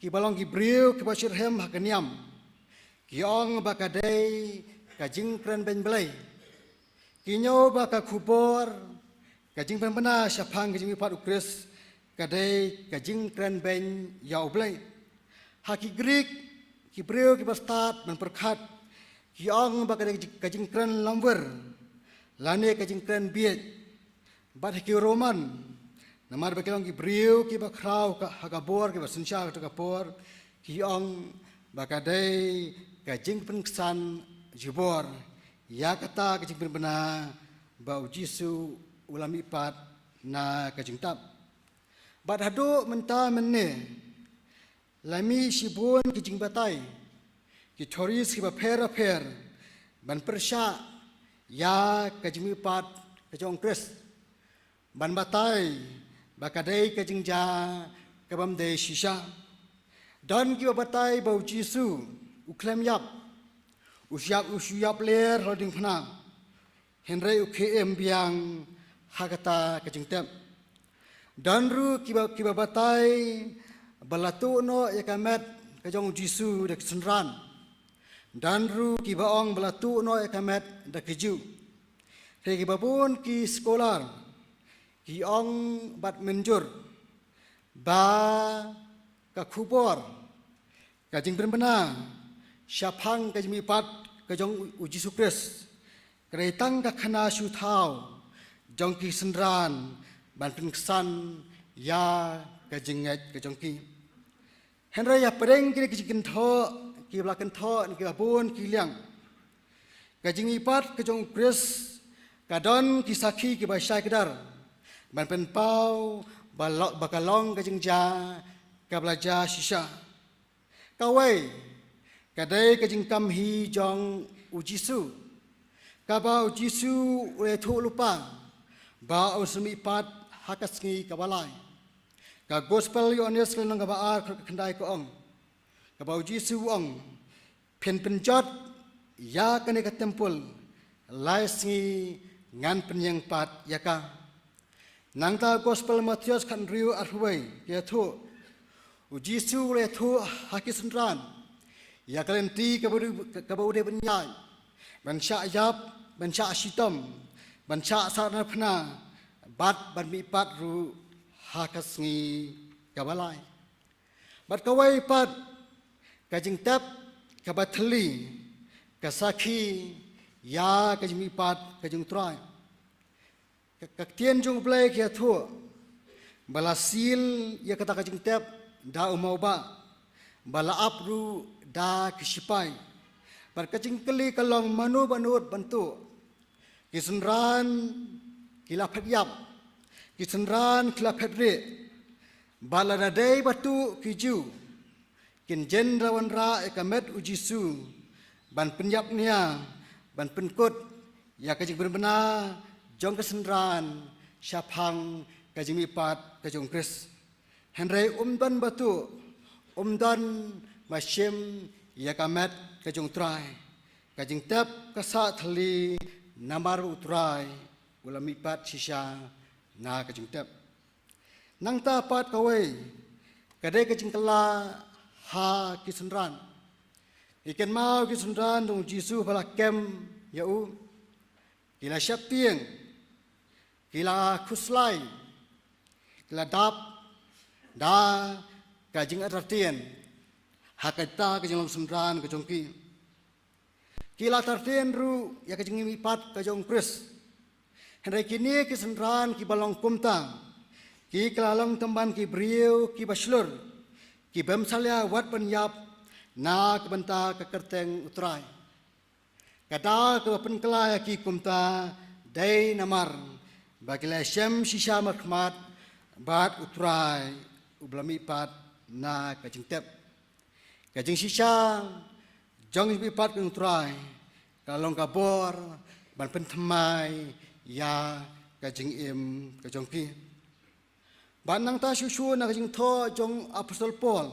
kiba long ki briew kiba shitrhem ha ka niam, ki ong ba ka dei ka jingkren beiñ Blei. Ki ñiew ba ka khubor, ka jingpynbna shaphang ka jingmihpat U Khrist, ka dei ka jingkren beiñ ïa U Blei. Ha ki Grik, ki briew kiba stad ban pyrkhat, ki ong ba ka dei ka jingkren lamwir, lane ka jingkren bieit. Bad ha ki Roman, namar ba ki long ki briew kiba khraw ka, ha ka bor, kiba synshar ha ka por, ki ong ba ka dei ka jingpynksan jubor ïa kata ka jingpynbna ba U Jisu u la mihpat na ka jingtep. Bad haduh mynta mynne, la mih shibun ki jingbatai, ki theories kiba pher bapher, ban pyrshah ïa ka jingmihpat ka jong U Khrist, ban batai ba ka dei ka jingjia kabym dei shisha. Don kiba batai ba U Jisu u khlem ïap, u shu ïap, u shu ïap ler ha la diengphna, hynrei u khie im biang ha kata ka jingtep. Don ruh kiba, kiba batai ba la tuh noh ïa ka met ka jong U Jisu da ki synran. Don ruh kiba ong ba la tuh noh ïa ka met da ki Jiw. Te kiba bun ki scholar ki ong bad mynjur ba ka khubor, ka jingpynbna shaphang ka jingmihpat ka jong U Jisu Khrist, ka dei tang ka khana shu thaw jong ki synran ban pynksan ïa ka jingngeit ka jong ki. Hynrei hapdeng kine ki jingkynthoh kiba la kynthoh na kiba bun ki liang, ka jingmihpat ka jong U Khrist ka don ki sakhi kiba shai kdar. ban pynpaw ba, lo, ba ka long ka jingjia kaba la jia shisha. Kawei ka dei ka jingkam hi jong u Jisu, kaba u Jisu u la ïathuh lypa ba un sa mihpat ha ka sngi kaba lai. Ka Gospel Ïoannis ka lynnong kaba ar, ka khyndai ka ong, kaba u Jisu u ong, phin pynjot ïa kane ka templ, lai sngi ngan pynïeng pat ïa ka. Nangta Gospel Mathaios khathynriew arphew wei ka ïathuh, u Jisu u la ïathuh ha ki synran ïa ka lynti kaba u, kaba u dei ban ïaid, ban shah ïap, ban shah shitom, ban shah sahnarphna, bad ban mihpat ruh ha ka sngi kaba lai. Bad kawei pat ka jingtep kaba thylli ka sakhi ïa ka jingmihpat ka jong u Trai. Ka, ka ktien jong U Blei ka ïathuh ba la seal ïa kata ka jingtep da u mawbah, ba la ap ruh da ki shipai. Bad ka jingkylli ka long, mano ba nud ban tuh? Ki synran ki la phet ïap, ki synran ki la phet rieh. Bad lada dei ba tuh ki Jiw, kin jin da wanrah ïa ka met u Jisu ban pynïap nia, ban pynkut ïa ka jingpynbna jong ki synran shaphang ka jingmihpat ka jong u Khrist. Hynrei um don ba tuh, um don ba shim ïa ka met ka jong u Trai. Ka jingtep ka sah thylli namar u Trai u la mihpat shisha na ka jingtep. Nangta pat kawei ka dei ka jingkylla ha ki synran. Ki kynmaw ki synran jong u Jisu ba la kem ïa u, ki la sheptieng, ki la khuslai, ki la dap da ka jingartatien ha kata ka jinglong synran ka jong ki. Ki la artatien ruh ïa ka jingmihpat ka jong u Khrist. Hynrei kine ki synran kiba long kumta, ki la long tang ban ki briew kiba shlur, kiba ym salia wat ban ïap na ka bynta ka kyrteng u Trai. Kata kaba pynkylla ïa ki kumta dei namar ba ki la shem shisha markhmat bad u Trai uba la mihpat na ka jingtep. Ka jingshisha jong ka jingmihpat ka jong u Trai ka long ka bor ban pynthymmai ïa ka jingim ka jong ki. Bad nangta shuh shuh na ka jingthoh jong u Apostol Paul,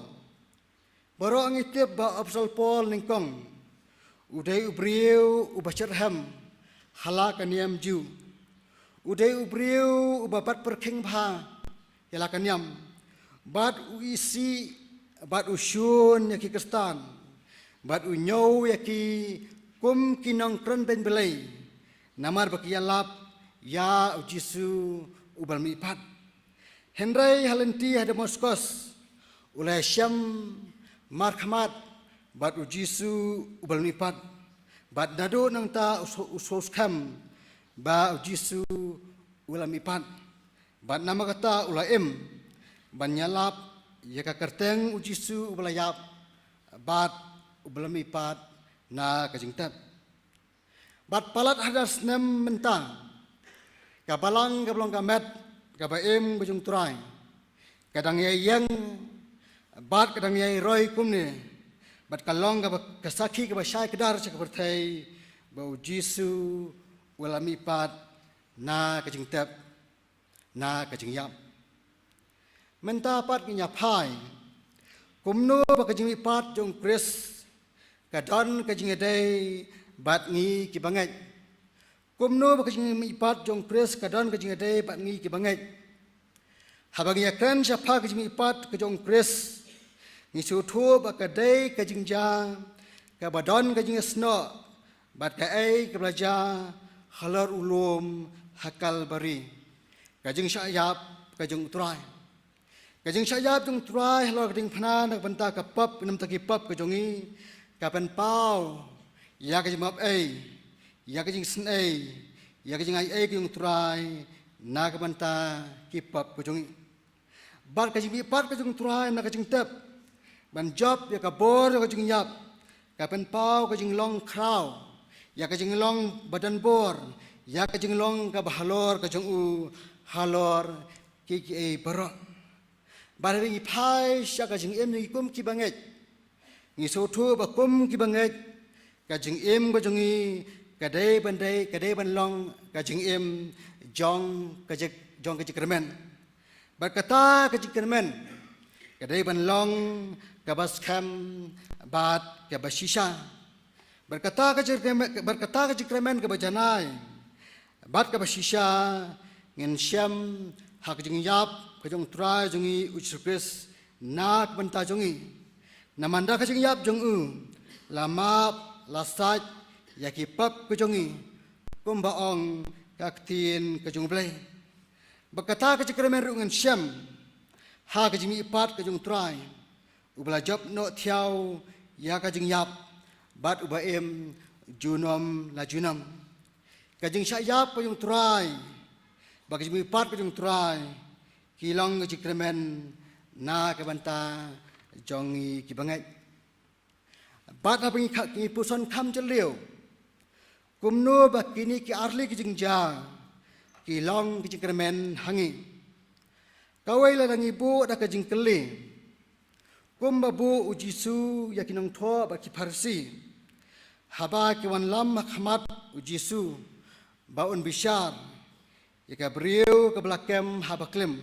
baroh ngi tip ba u Apostol Paul nyngkong u dei u briew uba shitrhem ha la ka niam Jiw. U dei u briew uba bat pyrkhing bha ïa la ka niam, bad u isih bad u shun ïa ki Khristan, bad u ñiew ïa ki kum ki nongkren beiñ Blei namar ba ki ïalap ïa u Jisu uba la mihpat. Hynrei ha lynti ha Damaskos u la shem markhmat bad u Jisu uba la mihpat, bad naduh nangta u shu, u shu skhem ba u Jisu u la mihpat. Bad namar kata u la im ban ïalap ïa ka kyrteng u Jisu uba la ïap bad uba la mihpat na ka jingtep. Bad palat hajar snem mynta, ka balang kaba long ka met kaba im ka jong u Trai ka dang ïai ïeng bad ka dang ïai roi kumne, bad ka long kaba, ka sakhi kaba shai kdar sha ka pyrthei ba u Jisu u la mihpat na ka jingtep, na ka jingïap. Mynta pat ngin ïa phai kumno ba ka jingmihpat jong u Khrist ka don ka jingïadei bad ngi kiba ngeit. Kumno ba ka jingmihpat jong u Khrist ka don ka jingïadei bad ngi kiba ngeit. Haba ngi ïakren shaphang ka jingmihpat ka jong u Khrist, ngi sngewthuh ba ka dei ka jingjia kaba don ka jingïasnoh bad kaei kaba la jia halor u lum ha Kalbari, ka jingshah ïap ka jong u Trai. Ka jingshah ïap jong u Trai halor ka diengphna na ka bynta ka pop, na ka bynta ki pop ka jong ngi, ka pynpaw ïa ka jingmap ei, ïa ka jingisynei, ïa ka jingai ei ka jong u Trai na ka bynta ki pop ka jong ngi. Bad ka jingmihpat ka jong u Trai na ka jingtep ban jop ïa ka bor ïa ka jingïap, ka pynpaw ka jinglong khraw ïa ka jinglong ba don bor, ïa ka jinglong kaba halor ka jong u halor kiei kiei baroh. Bad haba ngi phai sha ka jingim jong ngi kum ki bangeit, ngi sngewthuh ba kum ki bangeit, ka jingim ka jong ngi ka dei ban dei, ka dei ban long ka jingim jong ka jing, jong ka jingkyrmen. Bad kata ka jingkyrmen ka dei ban long kaba skhem bad kaba shisha. Bad kata ka jingkyrmen, bad kata ka jingkyrmen kaba janai bad kaba shisha, ngin shem ha ka jingïap ka jong U Trai jong ngi U Jisu Khrist na ka bynta jong ngi. Namar da ka jingïap jong u la map, la sait ïa ki pop ka jong ngi, kumba ong ka ktien ka jong U Blei. Bad kata ka jingkyrmen ruh ngin shem ha ka jingmihpat ka jong U Trai, uba la jop noh thiaw ïa ka jingïap bad uba im junom la junom. Ka jingshah ïap ka jong U Trai bad ka jingmihpat ka jong U Trai ki long ka jingkyrmen na ka bynta jong ngi ki bangeit. Bad haba ngi kha, ngi puson kham jylliew kumno ba kine ki arli ki jingjia ki long ki jingkyrmen ha ngi. Kawei, lada ngi buh da ka jingkylli, kumba buh U Jisu ïa ki nongthoh bad ki Pharisi haba ki wanlam ha khmat U Jisu ba un bishar ïa ka briew kaba la kem haba klim.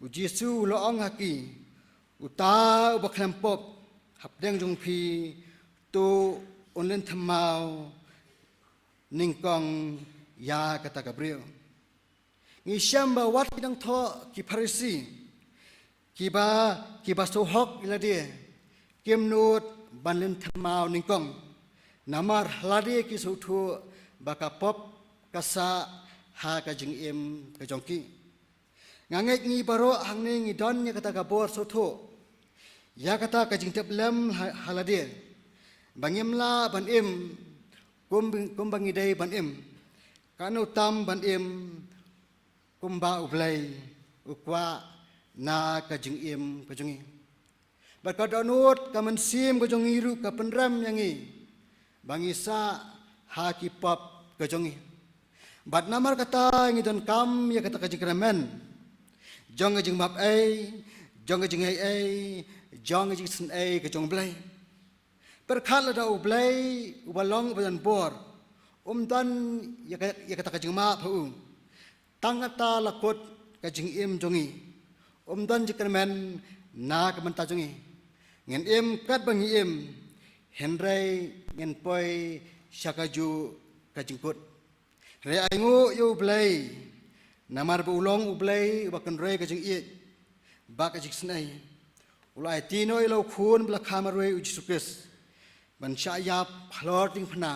U Jisu u la ong ha ki, uta uba khlem pop hapdeng jong phi, to un lynthem maw nyngkong ïa kata ka briew. Ngi shem ba wat ki nongthoh ki Pharisi, kiba, kiba sngewhok ïa lade, kim nud ban lynthem maw nyngkong. Namar ha lade ki sngewthuh ba ka pop ka sah ha ka jingim ka jong ki. Nga ngeit ngi baroh hangne ngi don ïa kata ka bor sngewthuh, ïa kata ka jingtip lem ha, ha lade, ba ngim lah ban im kum, kumba ngi dei ban im, katno tam ban im kumba U Blei u kwah na ka jingim ka jong ngi. Bad ka dohnud ka mynsiem ka jong ngi ruh ka pynrem ïa ngi ba ngi sah ha ki pop ka jong ngi. Bad namar kata ngi donkam ïa kata ka jingkyrmen jong ka jingmap ei, jong ka jingaiei, jong ka jingsngewei ka jong U Blei. Pyrkhat lada U Blei uba long uba don bor um don ïa ka, ïa kata ka jingmap ha u, tang kata la kut ka jingim jong ngi, um don jingkyrmen na ka bynta jong ngi. Ngin im katba ngi im, hynrei ngin poi sha kajuh ka jingkut. Hynrei ainguh ïa U Blei, namar ba u long U Blei uba kynroi ka jingïeit bad ka jingsngewei. U la aiti noh ïa la u Khun ba la kha marwei, U Jisu Khrist, ban shah ïap halor diengphna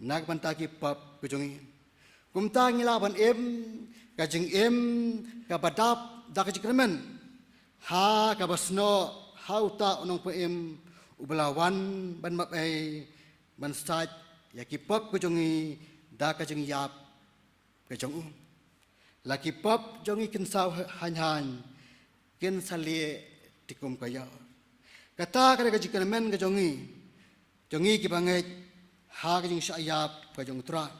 na ka bynta ki pop ka jong ngi. Kumta ngi lah ban im ka jingim kaba dap da ka jingkyrmen ha kaba snoh ha uta u Nongpynim uba la wan ban map ei, ban sait ïa ki pop ka jong ngi da ka jingïap ka jong u. La ki pop jong ngi kin saw haiñ haiñ, kin sa lieh te kum ka ïor. Kata ka dei ka jingkyrmen ka jong ngi, jong ngi ki bangeit ha ka jingshah ïap ka jong U Trai.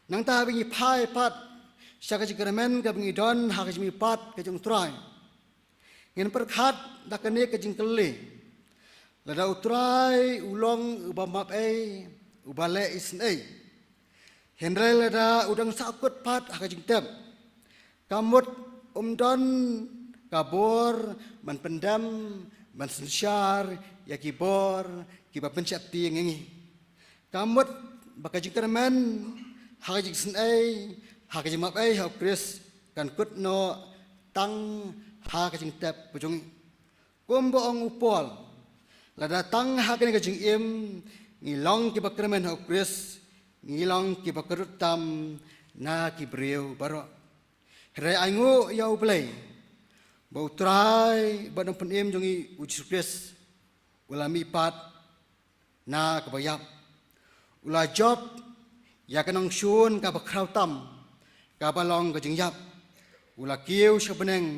Nangta haba ngi phai pat sha ka jingkyrmen kaba ngi don ha ka jingmihpat ka jong U Trai, ngin pyrkhat da kane ka jingkylli. Lada U Trai u long uba map ei, uba leh isynei, hynrei lada u dang sahkut pat ha ka jingtep, ka mut um don ka bor ban pyndem, ban synshar ïa ki bor kiba pynsheptieng ïa ngi. Ka mut ba ka jingkyrmen ha ka jingsngewei, ha ka jingmap ei ha U Khrist kan kut noh tang ha ka jingtep ka jong ngi. Kumba ong u Paul, lada tang ha kane ka jingim ngi long kiba kyrmen ha U Khrist, ngi long kiba kordor tam na ki briew baroh. Hynrei ainguh ïa U Blei ba U Trai bad Nongpynim jong ngi U Jisu Khrist u la mihpat na kaba ïap. U la jop ïa ka nongshun kaba khraw tam, kaba long ka jingïap. U la kiew sha bneng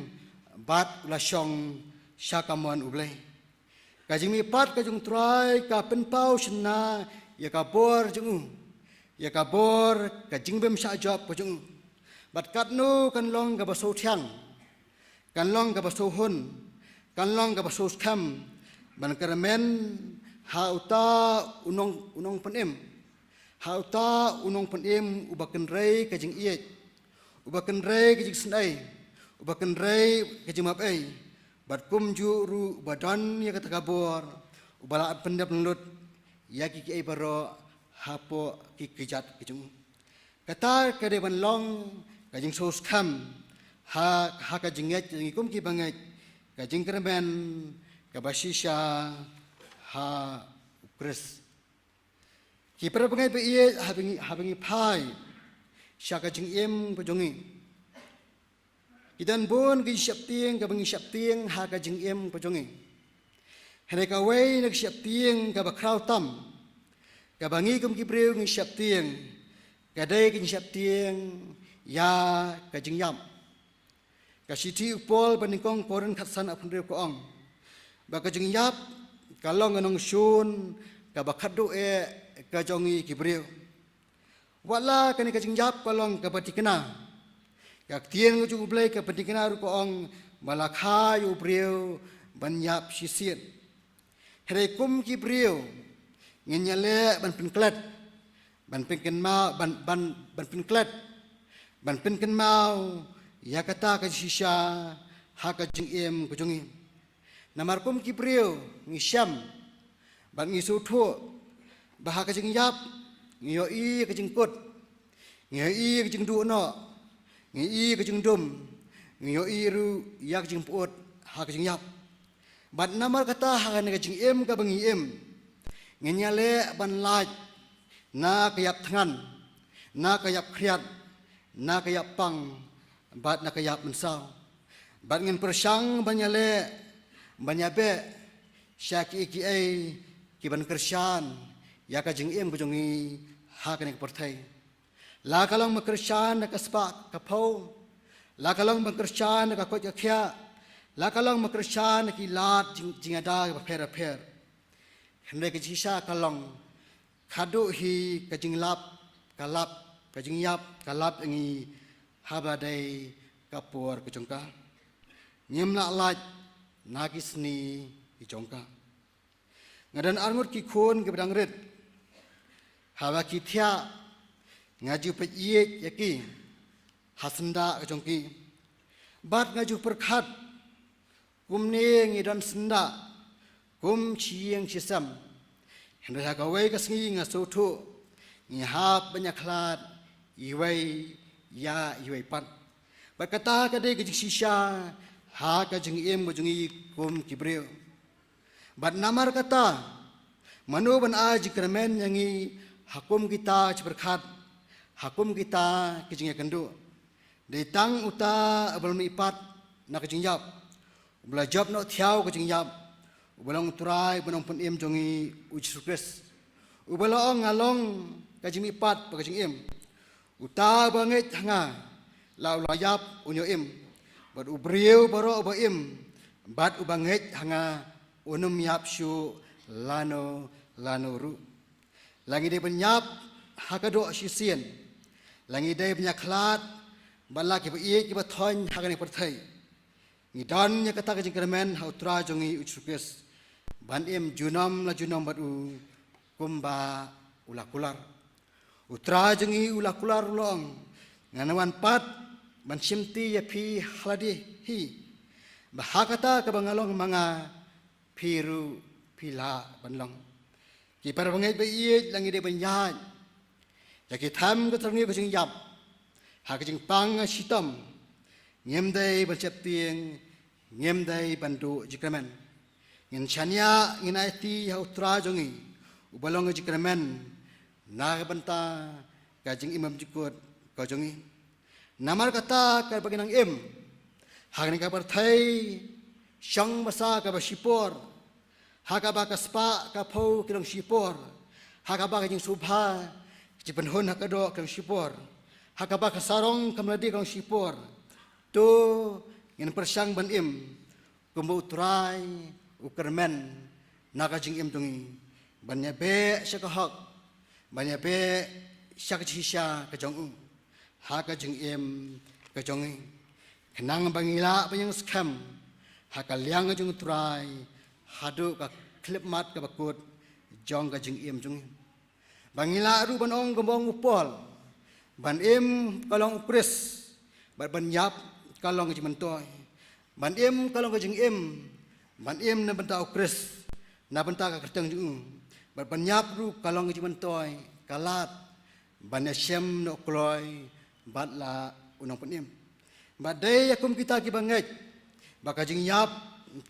bad u la shong sha kamon U Blei. Ka jingmihpat ka jong U Trai ka pynpaw shynna ïa ka bor jong u, ïa ka bor ka jingbymshah jop ka jong u. Bad katno kan long kaba sngewthiang, kan long kaba sngewhun, kan long kaba sngewskhem ban kyrmen ha uta u nong, u nongpynim, ha uta u nongpynim uba kynrei ka jingïeit, uba kynrei ka jingsnei, uba kynrei ka jingmap ei, bad kumjuh ruh uba don ïa kata ka bor uba la pyndep lynglut ïa ki, kiei baroh hapoh ki kjat ki jong u. Kata ka dei ban long ka jingsngewskhem ha, ha ka jingngeit jong ngi kum ki bangeit, ka jingkyrmen kaba shisha ha u Khrist. Ki para bangeit ba ïeit, haba ngi, haba ngi phai sha ka jingim ka jong ngi, ki don bun ki jingsheptieng kaba ngi sheptieng ha ka jingim ka jong ngi. Hynrei kawei na ka sheptieng kaba khraw tam kaba ngi kum ki briew ngi sheptieng ka dei ka jingsheptieng ïa ka jingïap. Ka shithi u Paul ba nyngkong Korinth khatsan, arphew hynriew ka ong ba ka jingïap ka long ka nongshun kaba khatduh eh ka jong ngi ki briew. Wat la kane ka jingïap ka long kaba thikna, ka ktien ka jong U Blei ka pynthikna ruh ka ong ba la kha ïa u briew ban ïap shisien. Hynrei kum ki briew ngin ïaleh ban pynklet, ban pynkynmaw, ban, ban, ban pynklet, ban pynkynmaw ïa kata ka shisha ha ka jingim ka jong ngi. Namar kum ki briew ngi shem bad ngi sngewthuh ba ha ka jingïap ngi ïohi ka jingkut, ngi ïohi ka jingduh noh, ngi ïohi ka jingdum, ngi ïohi ruh ïa ka jingpyut ha ka jingïap. Bad namar kata ha kane ka jingim kaba ngi im, ngin ïaleh ban lait na ka ïap thngan, na ka ïap khriat, na ka ïap pang, bad na ka ïap mynsaw. Bad ngin pyrshang ban ïaleh ban ïabeh sha kiei kiei ki ban kyrshan ïa ka jingim ka jong ngi ha kane ka pyrthei. La ka long ban kyrshan na ka spah ka phew, la ka long ban kyrshan na ka koit ka khiah, la ka long ban kyrshan na ki lad jing, jingada kiba pher bapher. Hynrei ka jingshisha ka long, khatduh hi ka jinglap ka lap, ka jingïap ka lap ïa ngi haba dei ka por ka jong ka. Ngim lah lait na ki sni ki jong ka. Nga don arngut ki khun kiba dang rit. Haba ki thiah nga ju peit ïeit ïa ki ha syndah ka jong ki. Bad nga ju pyrkhat kumne ngi don syndah kum shi ïing shi sem. Hynrei ha kawei ka sngi nga sngewthuh ngi hap ban ïakhlad iwei ïa iwei pat. Bad kata ka dei ka jingshisha ha ka jingim ka jong ngi kum ki briew. Bad namar kata, mano ban ai jingkyrmen ïa ngi ha kum kita ki jingpyrkhat, ha kum kita ki jingïakynduh? Dei tang uta uba la mihpat na ka jingïap, uba la jop noh thiaw ka jingïap, uba long u Trai bad u Nongpynim jong ngi u Jisu Khrist, uba la ong, nga long ka jingmihpat bad ka jingim. Uta uba ngeit ha nga, la u la ïap un ïoh im. Bad u briew baroh uba im bad uba ngeit ha nga, un ym ïap shuh lano lano ruh. La ngi dei ban ïap ha ka doh shisien, la ngi dei ban ïakhlad bad la kiba ïeit kiba thoiñ ha kane ka pyrthei, ngi don ïa kata ka jingkyrmen ha u Trai jong ngi u Jisu Khrist, ban im junom la junom bad u kumba u la kular. U Trai jong ngi u la kular, u la ong, ngan wan pat ban shimti ïa phi ha lade hi, ba ha kata kaba nga long ma nga, phi ruh phi lah ban long. Ki para bangeit ba ïeit, la ngi dei ban ïaid ïa ki them ka tyrngiew ka jingïap ha ka jingpang ka shitom. Ngim dei ban sheptieng, ngim dei ban duh jingkyrmen. Ngin shaniah, ngin aiti ha u Trai jong ngi uba long ka jingkyrmen na ka bynta ka jingim bymjukut ka jong ngi. Namar kata, katba ngi nang im ha kane ka pyrthei shong basa kaba shipor, ha kaba ka spah ka phew ki long shipor, ha kaba ka jingsngewbha, ka jingpynhun ha ka doh ka long shipor, ha kaba ka sarong ka mladi ka long shipor, to ngin pyrshang ban im kumba u Trai u kyrmen na ka jingim jong ngi, ban ïabeh sha ka hok, ban ïabeh sha ka jingshisha ka jong u. ha ka jingim ka jong ngi, khnang ba ngi lah ban ïeng skhem ha ka liang ka jong U Trai haduh ka khyllipmat kaba kut jong ka jingim jong ngi. Ba ngi lah ruh ban ong kumba ong u Paul, ban im ka long U Khrist, bad ban ïap ka long ka jingmyntoi. Ban im ka long ka jingim, ban im na bynta U Khrist, na bynta ka kyrteng jong u, bad ban ïap ruh ka long ka jingmyntoi, ka lad ban ïashem noh kloi bad la u Nongpynim. Bad dei ïa kum kita kiba ngeit ba ka jingïap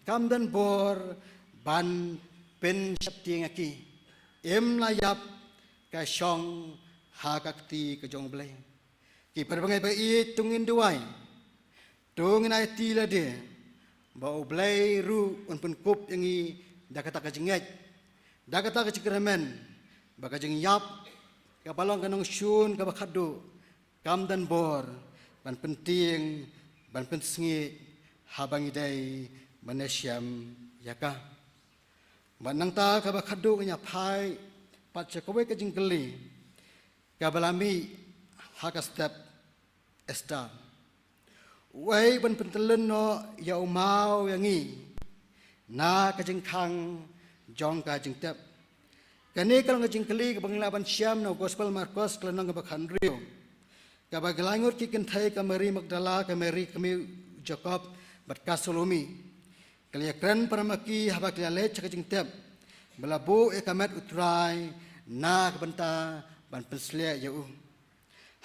kam don bor ban pynsheptieng ïa ki, im la ïap ka shong ha ka kti ka jong U Blei. Ki para bangeit ba ïeit, to ngin duwai, to ngin aiti lade ba U Blei ruh un pynkup ïa ngi da kata ka jingngeit, da kata ka jingkyrmen, ba ka jingïap kaba long ka nongshun kaba khatduh kam don bor ban pyntieng, ban pynsngi haba ngi dei ban ïashem ïa ka. Bad nangta kaba khatduh ngin ïa phai pat sha kawei ka jingkylli kaba la mih ha ka step Esther. Uei ban pyntyllun noh ïa u maw ïa ngi na ka jingkhang jong ka jingtep? Kane ka long ka jingkylli kaba ngi lah ban shem na u Gospel Markos ka lynnong kaba khathynriew, kaba ki lai ngut ki kynthei, ka Mari Magdala, ka Mari kmie u Jakob, bad ka Salome, ki la ïakren para ma ki haba ki la leit sha ka jingtep ba la buh ïa ka met U Trai na ka bynta ban pynshlur ïa u.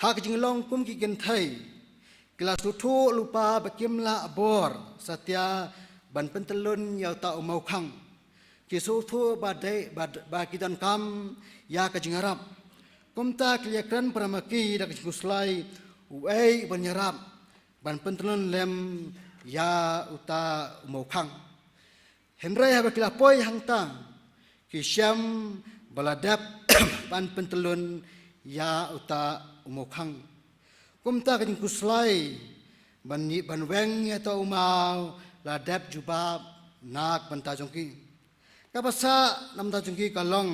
Ha ka jinglong kum ki kynthei, ki la sngewthuh lypa ba kim lah bor satia ban pyntyllun ïa uta u mawkhang. Ki sngewthuh ba dei, ba, ba ki donkam ïa ka jingïarap. Kumta ki la ïakren para ma ki da ka jingkhuslai uei ban ïarap ban pyntyllun lem ïa uta u mawkhang. Hynrei haba ki la poi hangta, ki shem ba la dep ban pyntyllun ïa uta u mawkhang. Kumta ka jingkhuslai ban, ban weng ïa uta u maw la dep jubab na ka bynta jong ki. Kaba sah na ka bynta jong ki ka long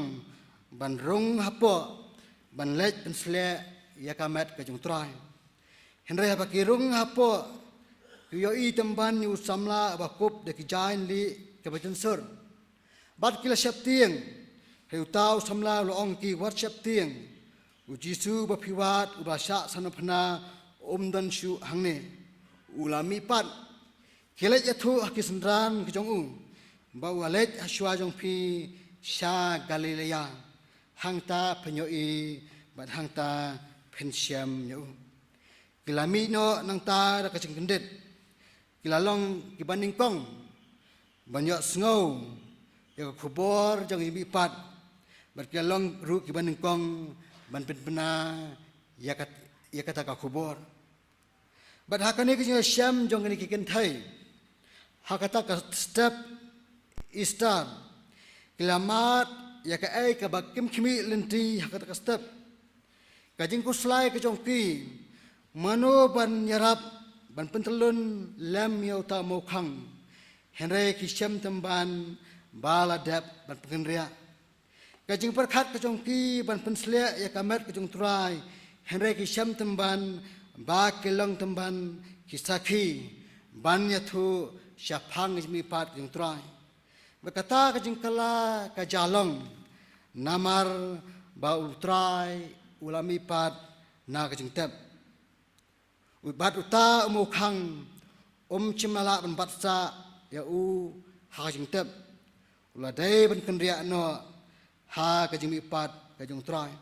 ban rung hapoh, ban leit pynshlur ïa ka met ka jong U Trai. Hynrei haba ki rung hapoh, ki ïohi tymmen ïa u samla uba kup da ki jaiñlih kiba jynsur. Bad ki la sheptieng. Hynrei uta u samla u la ong ïa ki, wat sheptieng. U Jisu uba phi wad, uba la shah sahnarphna, um don shuh hangne. U la mihpat. Khie leit ïathuh ha ki synran ki jong u ba u la leit ha shuwa jong phi sha Galilea. Hangta phin ïohi bad hangta phin shem ïa u. Ki la mih noh nangta da ka jingkyndit. Ki la long kiba nyngkong ban ïohsngew ïa ka khubor jong ka jingmihpat. Bad ki la long ruh kiba nyngkong ban pynbna ïa kat-, ïa kata ka khubor. Bad ha kane ka jingïashem jong kine ki kynthei ha kata ka step Easter, ki la mad ïa kaei kaba kim khmih lynti ha kata ka step. Ka jingkhuslai ka jong ki, mano ban ïarap ban pyntyllun lem ïa uta u mawkhang. Hynrei ki shem tymmen ba la dep ban pynkynriah. Ka jingpyrkhat ka jong ki ban pynshlur ïa ka met ka jong U Trai, hynrei ki shem tymmen ba ki long tymmen ki sakhi ban ïathuh shaphang ka jingmihpat ka jong U Trai. Bad kata ka jingkylla ka jia long, namar ba U Trai u la mihpat na ka jingtep. Bad uta u mawkhang um shym la lah ban bat sah ïa u ha ka jingtep. U la dei ban kynriah noh ha ka jingmihpat ka jong U Trai.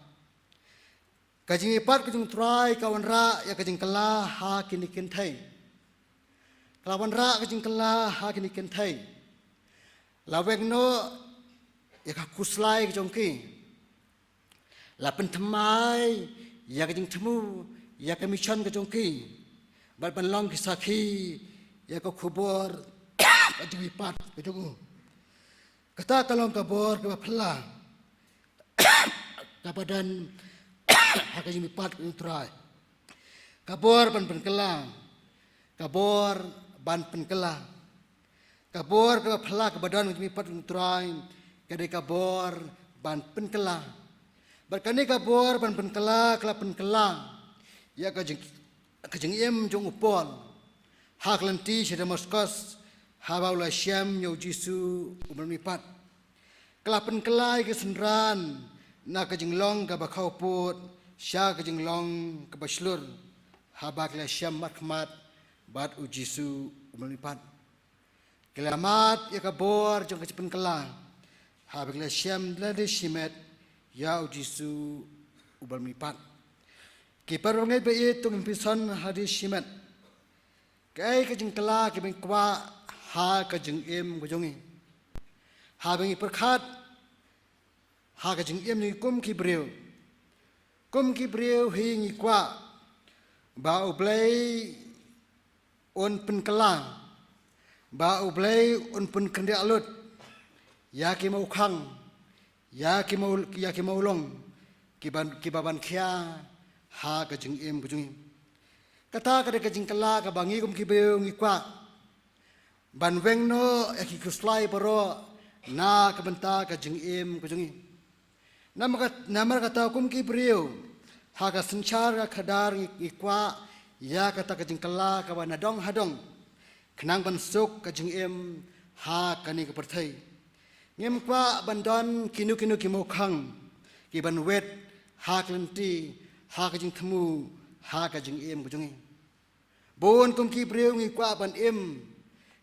Ka jingmihpat ka jong U Trai ka wanrah ïa ka jingkylla ha kine ki kynthei. Ka la wanrah ka jingkylla ha kine ki kynthei. La weng noh ïa ka khuslai ka jong ki. La pynthymmai ïa ka jingthmu ïa ka mission ka jong ki. Bad ban long ki sakhi ïa ka khubor ka jingmihpat ka jong u. Kata ka long ka bor kaba phylla kaba don ha ka jingmihpat ka jong U Trai. Ka bor ban pynkylla. Ka bor ban pynkylla. Ka bor kaba phylla kaba don ha ka jingmihpat ka jong U Trai ka dei ka bor ban pynkylla. Bad kane ka bor ban pynkylla ka la pynkylla ïa ka jing, ka jingim jong u Paul ha ka lynti sha Damaskus, haba u la shem ïa u Jisu uba la mihpat. Ka la pynkylla ïa ki synran na ka jinglong kaba khawpud sha ka jinglong kaba shlur, haba ki la shem markhmat bad u Jisu uba la mihpat. Ki la mad ïa ka bor jong ka jingpynkylla haba ki la shem da lade shimet ïa u Jisu uba la mihpat. Ki parabangeit ba ïeit, to ngin pyrshang ha lade shimet kaei ka jingkylla kaba ngi kwah ha ka jingim ka jong ngi. Haba ngi pyrkhat ha ka jingim jong ngi kum ki briew, kum ki briew hi ngi kwah ba U Blei un pynkylla, ba U Blei un pynkynriah lut ïa ki mawkhang, ïa ki maw, ïa ki mawlong kiban, kiba ban khia ha ka jingim ka jong ngi. Kata ka dei ka jingkylla kaba ngi kum ki briew ngi kwah ban weng noh ïa ki khuslai baroh na ka bynta ka jingim ka jong ngi. Namar kat-, namar kata kum ki briew ha ka synshar ka khadar ngi, ngi kwah ïa kata ka jingkylla kaba na dong ha dong khnang ban suk ka jingim ha kane ka pyrthei. Ngim kwah ban don kino kino ki mawkhang kiban wet ha ka lynti, ha ka jingthmu, ha ka jingim ka jong ngi. Bun kum ki briew ngi kwah ban im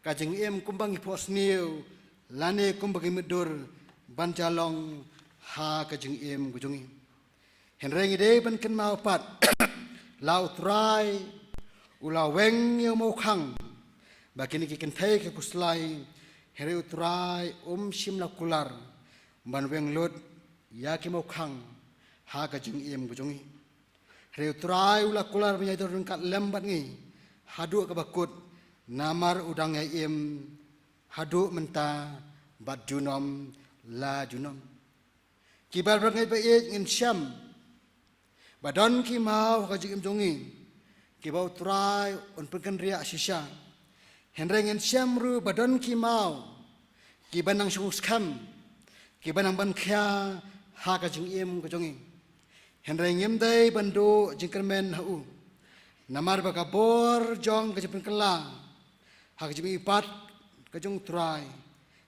ka jingim kumba ngi phohsniew lane kumba ngi mutdur ban ja long ha ka jingim ka jong ngi. Hynrei ngi dei ban kynmaw pat, la U Trai u la weng ïa u mawkhang ba kine ki kynthei ki khuslai, hynrei U Trai um shym la kular ban weng lut ïa ki mawkhang ha ka jingim ka jong ngi. Hynrei U Trai u la kular ban ïadon ryngkat lem bad ngi haduh kaba kut, namar u dang ïai im haduh mynta bad junom la junom. Ki parabangeit ba ïeit, ngin shem ba don ki maw ha ka jingim jong ngi kiba U Trai un pynkynriah shisha. Hynrei ngin shem ruh ba don ki maw kiba nang shongskhem, kiba nang ban khia ha ka jingim ka jong ngi. Hynrei ngim dei ban duh jingkyrmen ha u, namar ba ka bor jong ka jingpynkylla ha ka jingmihpat ka jong U Trai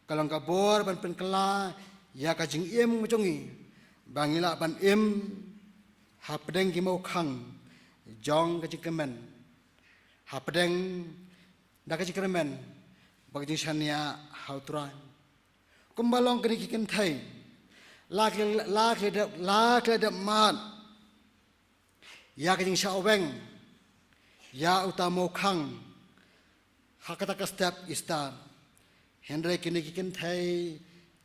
ka long ka bor ban pynkylla ïa ka jingim ka jong ngi ba ngi lah ban im hapdeng ki mawkhang jong ka jingkyrmen, hapdeng da ka jingkyrmen bad ka jingshaniah ha U Trai. Kumba long kine ki kynthei, la ki, la ki dep, la ki dep mad ïa ka jingshah weng ïa uta u mawkhang ha kata ka step Easter. Hynrei kine ki kynthei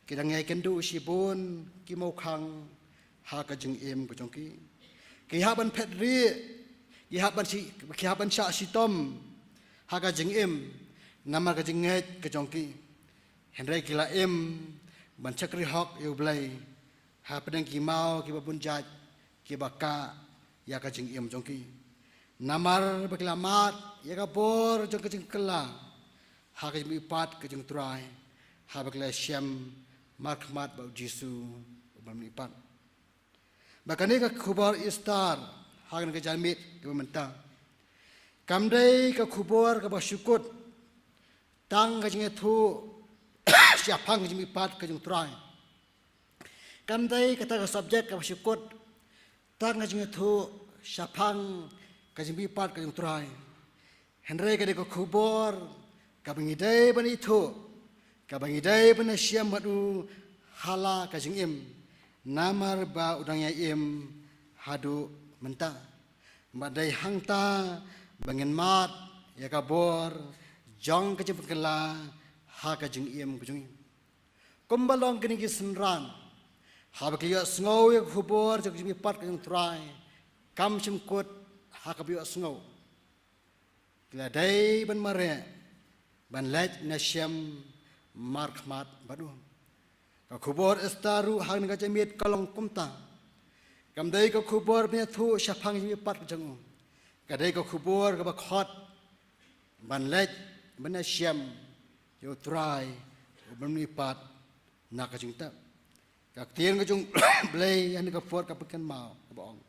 ki dang ïai kynduh shibun ki mawkhang ha ka jingim ka jong ki. Ki hap ban phet rieh, ki hap ban shi-, ki hap ban shah shitom ha ka jingim namar ka jingngeit ka jong ki. Hynrei ki la im ban shakri hok ïa U Blei hapdeng ki maw kiba bun jait kiba kah ïa ka jingim jong ki. Namar ba ki la mad ïa ka bor jong ka jingkylla ha ka jingmihpat ka jong U Trai, haba ki la shem markhmat bad U Jisu uba la mihpat. Ba kane ka khubor Easter ha kane ka janmiet kaba mynta kam dei ka khubor kaba shu kut tang ka jingïathuh shaphang ka jingmihpat ka jong U Trai. Kam dei kata ka subject kaba shu kut tang ka jingïathuh shaphang ka jingmihpat ka jong U Trai. Hynrei ka dei ka khubor kaba ngi dei ban ithuh, kaba ngi dei ban ïashem bad u ha la ka jingim, namar ba u dang ïai im haduh mynta. Bad dei hangta ba ngin mad ïa ka bor jong ka jingpynkylla ha ka jingim ka jong ngi. Kumba long kine ki synran, haba ki ïohsngew ïa ka khubor jong ka jingmihpat ka jong U Trai, kam shym kut ha kaba ïohsngew. Ki la dei ban mareh, ban leit ban ïashem markhmat bad u. Ka khubor Easter ruh ha kane ka janmiet ka long kumta. Kam dei ka khubor ban ïathuh shaphang ka jingmihpat ka jong u. Ka dei ka khubor kaba khot ban leit ban ïashem ïa U Trai uba la mihpat na ka jingtep. Ka ktien ka jong U Blei ha kane ka por ka pynkynmaw kaba ong,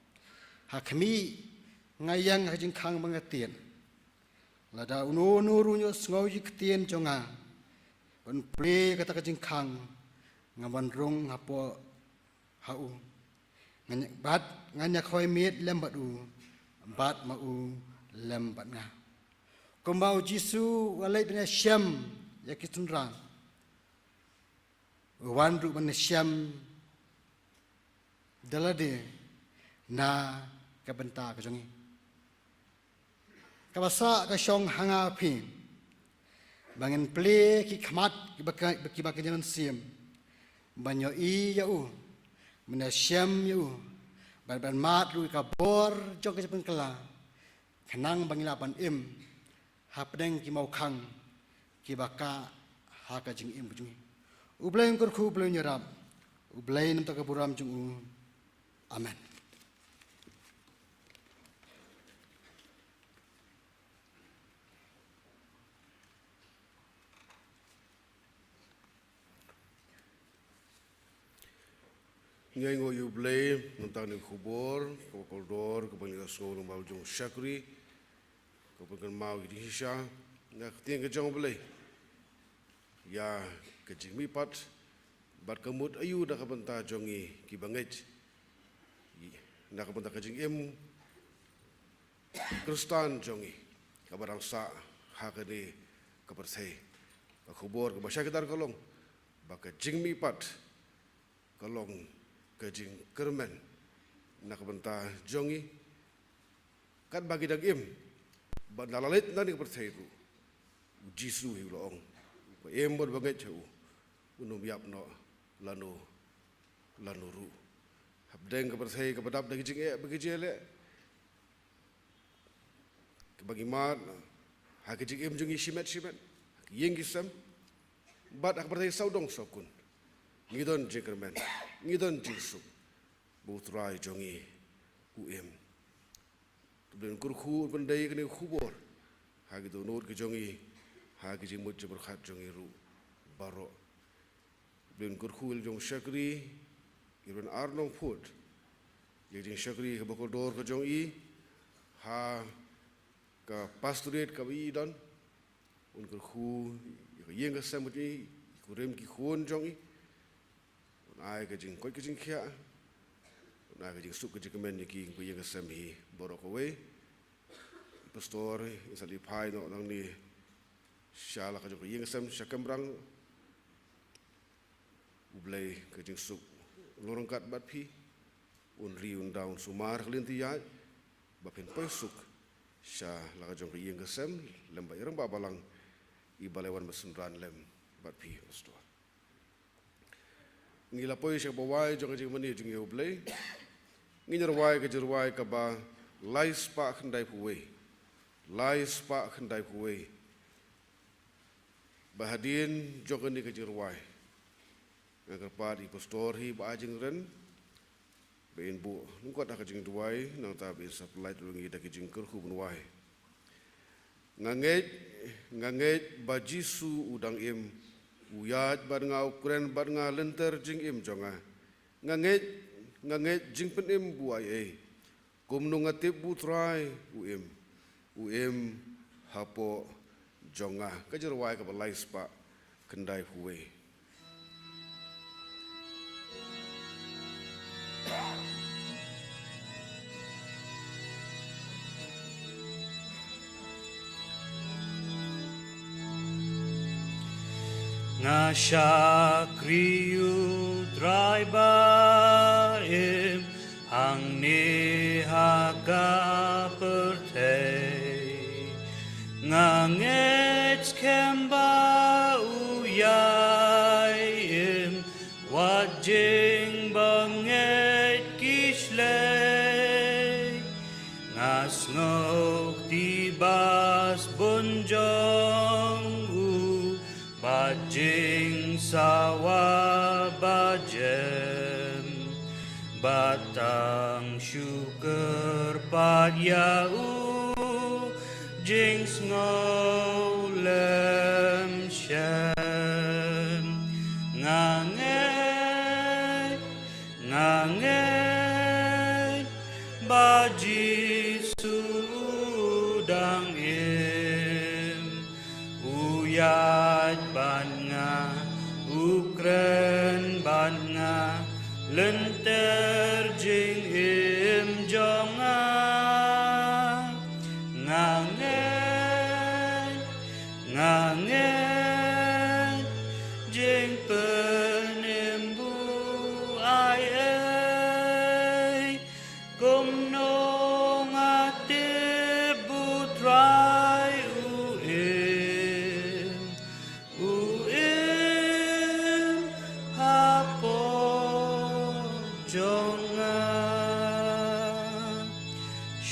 ha khmih, nga ïeng ha ka jingkhang ba nga tied. Lada uno uno ruh u sngew ïa ka ktien jong nga, ban plie kata ka jingkhang, nga ban rung hapoh ha u. Ngan ïa, bad ngan ïa khoi miet lem bad u, bad ma u lem bad nga. Kumba u Jisu u la leit ban ïashem ïa ki synran, u wan ruh ban ïashem da lade na ka bynta ka jong ngi. Kaba sah ka shong ha nga phi, ba ngin plie ki khmat kiba ka, kiba ka mynsiem, ban ïohi ïa u, ban ïashem ïa u, ban, ban mad ruh ïa ka bor jong ka jingpynkylla, khnang ba ngin lah ban im hapdeng ki mawkhang kiba kah ha ka jingim ka jong ngi. U Blei un kyrkhu, U Blei un ïarap, U Blei un ïarap na ka bynta ka burom jong u. Amen. Ngi ainguh ïa U Blei namar kane ka khubor kaba kordor kaba ngi la sngew lyngba u jong u shakri, kaba pynkynmaw ïa ka jingshisha na ka ktien ka jong U Blei. Ïa ka jingmihpat bad ka mut aïu na ka bynta jong ngi kiba ngeit, na ka bynta ka jingim Khristan jong ngi kaba dang sah ha kane ka pyrthei. Ka khubor kaba shai kdar ka long ba ka jingmihpat ka long ka jingkyrmen na ka bynta jong ngi. Katba ngi dang im, bad na la leit na kane ka pyrthei ruh, u Jisu hi u la ong, uba im bad uba ngeit ha u, un ym ïap noh lano lano ruh. Hapdeng ka pyrthei kaba dap da ki jingeh bad ki jingïaleh, kaba ngi mad ha ka jingim jong ngi shimet shimet, ha ki ïing ki sem, bad ha ka pyrthei sawdong sawkun, ngi don jingkyrmen, ngi don jingsuk, ba U Trai jong ngi u im. U Blei un kyrkhu, un pyndei kane ka khubor ha ki dohnud ki jong ngi, ha ki jingmut jingpyrkhat jong ngi ruh baroh. U Blei un kyrkhu ïa la jong u shakri, i Reverend R. Nongput, ïa ka jingshakri kaba kordor ka jong i ha ka pastorate kaba i don. Un kyrkhu ïa ka ïing ka sem ka jong i, i kurim ki khun jong i. Un ai ka jingkoit ka jingkhiah, un ai ka jingsuk ka jingkmen ïa ki, ïa ka ïing ka sem hi baroh kawei. Pastor, in sa leit phai noh nangne sha la ka jong ka ïing ka sem sha Kemrang. U Blei ka jingsuk un long ryngkat bad phi, un ri un da un sumar ha ka lynti ïaid, ba phin poi suk sha la ka jong ka ïing ka sem lem bad i rangbah balang, i ba la wan ban synran lem bad phi, Pastor. Ngi la poi sha kaba wai jong ka jingmane jong ngi ïa U Blei. Ngin ïa rwai ka jingrwai kaba lai spah khyndai phew wei. Lai spah khyndai phew wei. Bad hadien jong kane ka jingrwai, nga kyrpad ïa i Pastor hi ba ai jingkren, ba in buh lyngkot ha ka jingduwai, nangta ba in sa pyllait ruh ïa ngi da ki jingkyrkhu ban wai. Nga ngeit, nga ngeit ba Jisu u dang im, u ïaid bad nga, u kren bad nga lynter jingim jong nga. Nga ngeit, nga ngeit jingpynim ba u ai ei. Kumno nga tip ba U Trai u im, u im hapoh jong nga. Ka jingrwai kaba lai spah khyndai phew wei. Nga shakri ïa U Trai ba im hangne ha ka pyrthei. Nga ngeit skhem ba u ïai im wat jingbymngeit ki shlei. Nga sngewthuh ba sbun jong u ba jingsawa ba jem, ba tang shu kyrpad ïa u jingsngewlem shem. Nga ngeit, nga ngeit ba Jisu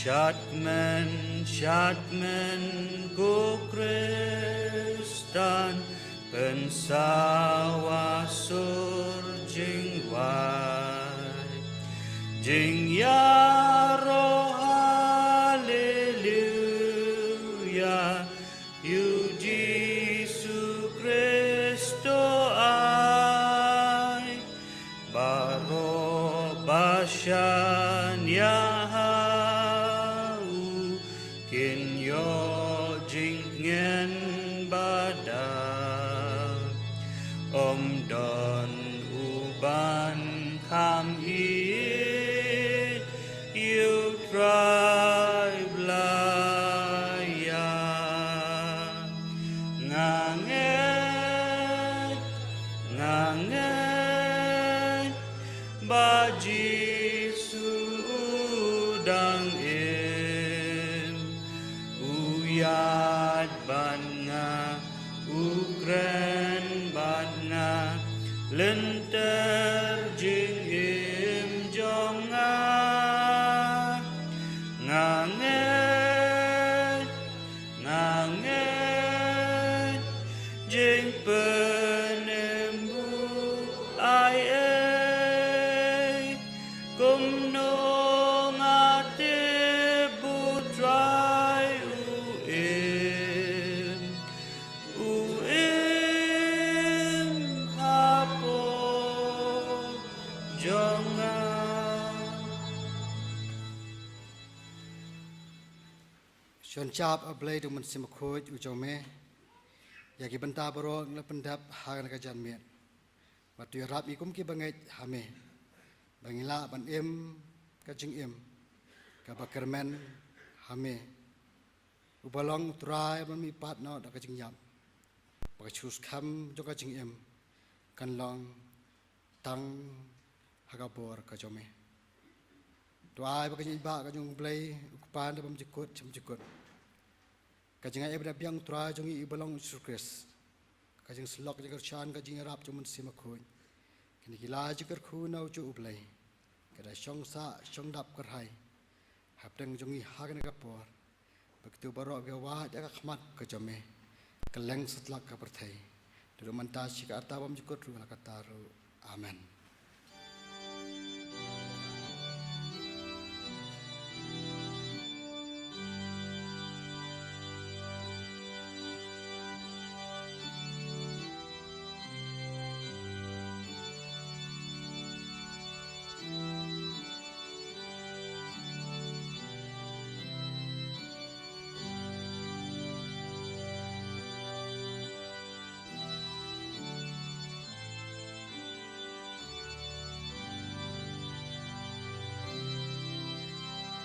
Shad kmen, shad kmen ko Khristan, pynsawa sur jingwai. Jingïaroh haleluya, ïa u Jisu Khrist ai. Baroh ba shaniah ha u kin ïoh jingtngen badap. Ym don uban kham ïeit ïa u Trai Blei ïa. Nga ngeit, nga ngeit ba Jisu u dang im, u ïaid bad nga, u kren bad nga, lynter jingim jong nga. Nga ngeit, nga ngeit, jingpynim u ai ei, kumno nga tip u Trai u im, u im hapoh jong nga. Shon shap, A Blei, da u Mynsiem Bakhuid u jong me, ïa ki bynta baroh ngi la pyndep ha kane ka janmiet. Bad to ïarap ngi kum ki bangeit ha me, ba ngin lah ban im ka jingim kaba kyrmen ha me, uba long u Trai ba mih pat noh da ka jingïap, ba ka shu skhem jong ka jingim kan long tang ha ka bor ka jong me. To ai ba ka jingïeit ka jong U Blei, U Kpa, uba bymjukut sha bymjukut, ka jingïeit bad ka biang u Trai jong ngi uba long U Jisu Khrist, ka jingsyllok jingkyrshan, ka jingïarap jong U Mynsiem Bakhuid, kine ki la jingkyrkhu na ujuh U Blei, ki da shong sah shong dap kyrhai hapdeng jong ngi ha kane ka por, bad kito baroh ki wad ïa ka khmat ka jong me kylleng satlak ka pyrthei, naduh mynta shi katta bymjukut ruh la katta ruh. Amen.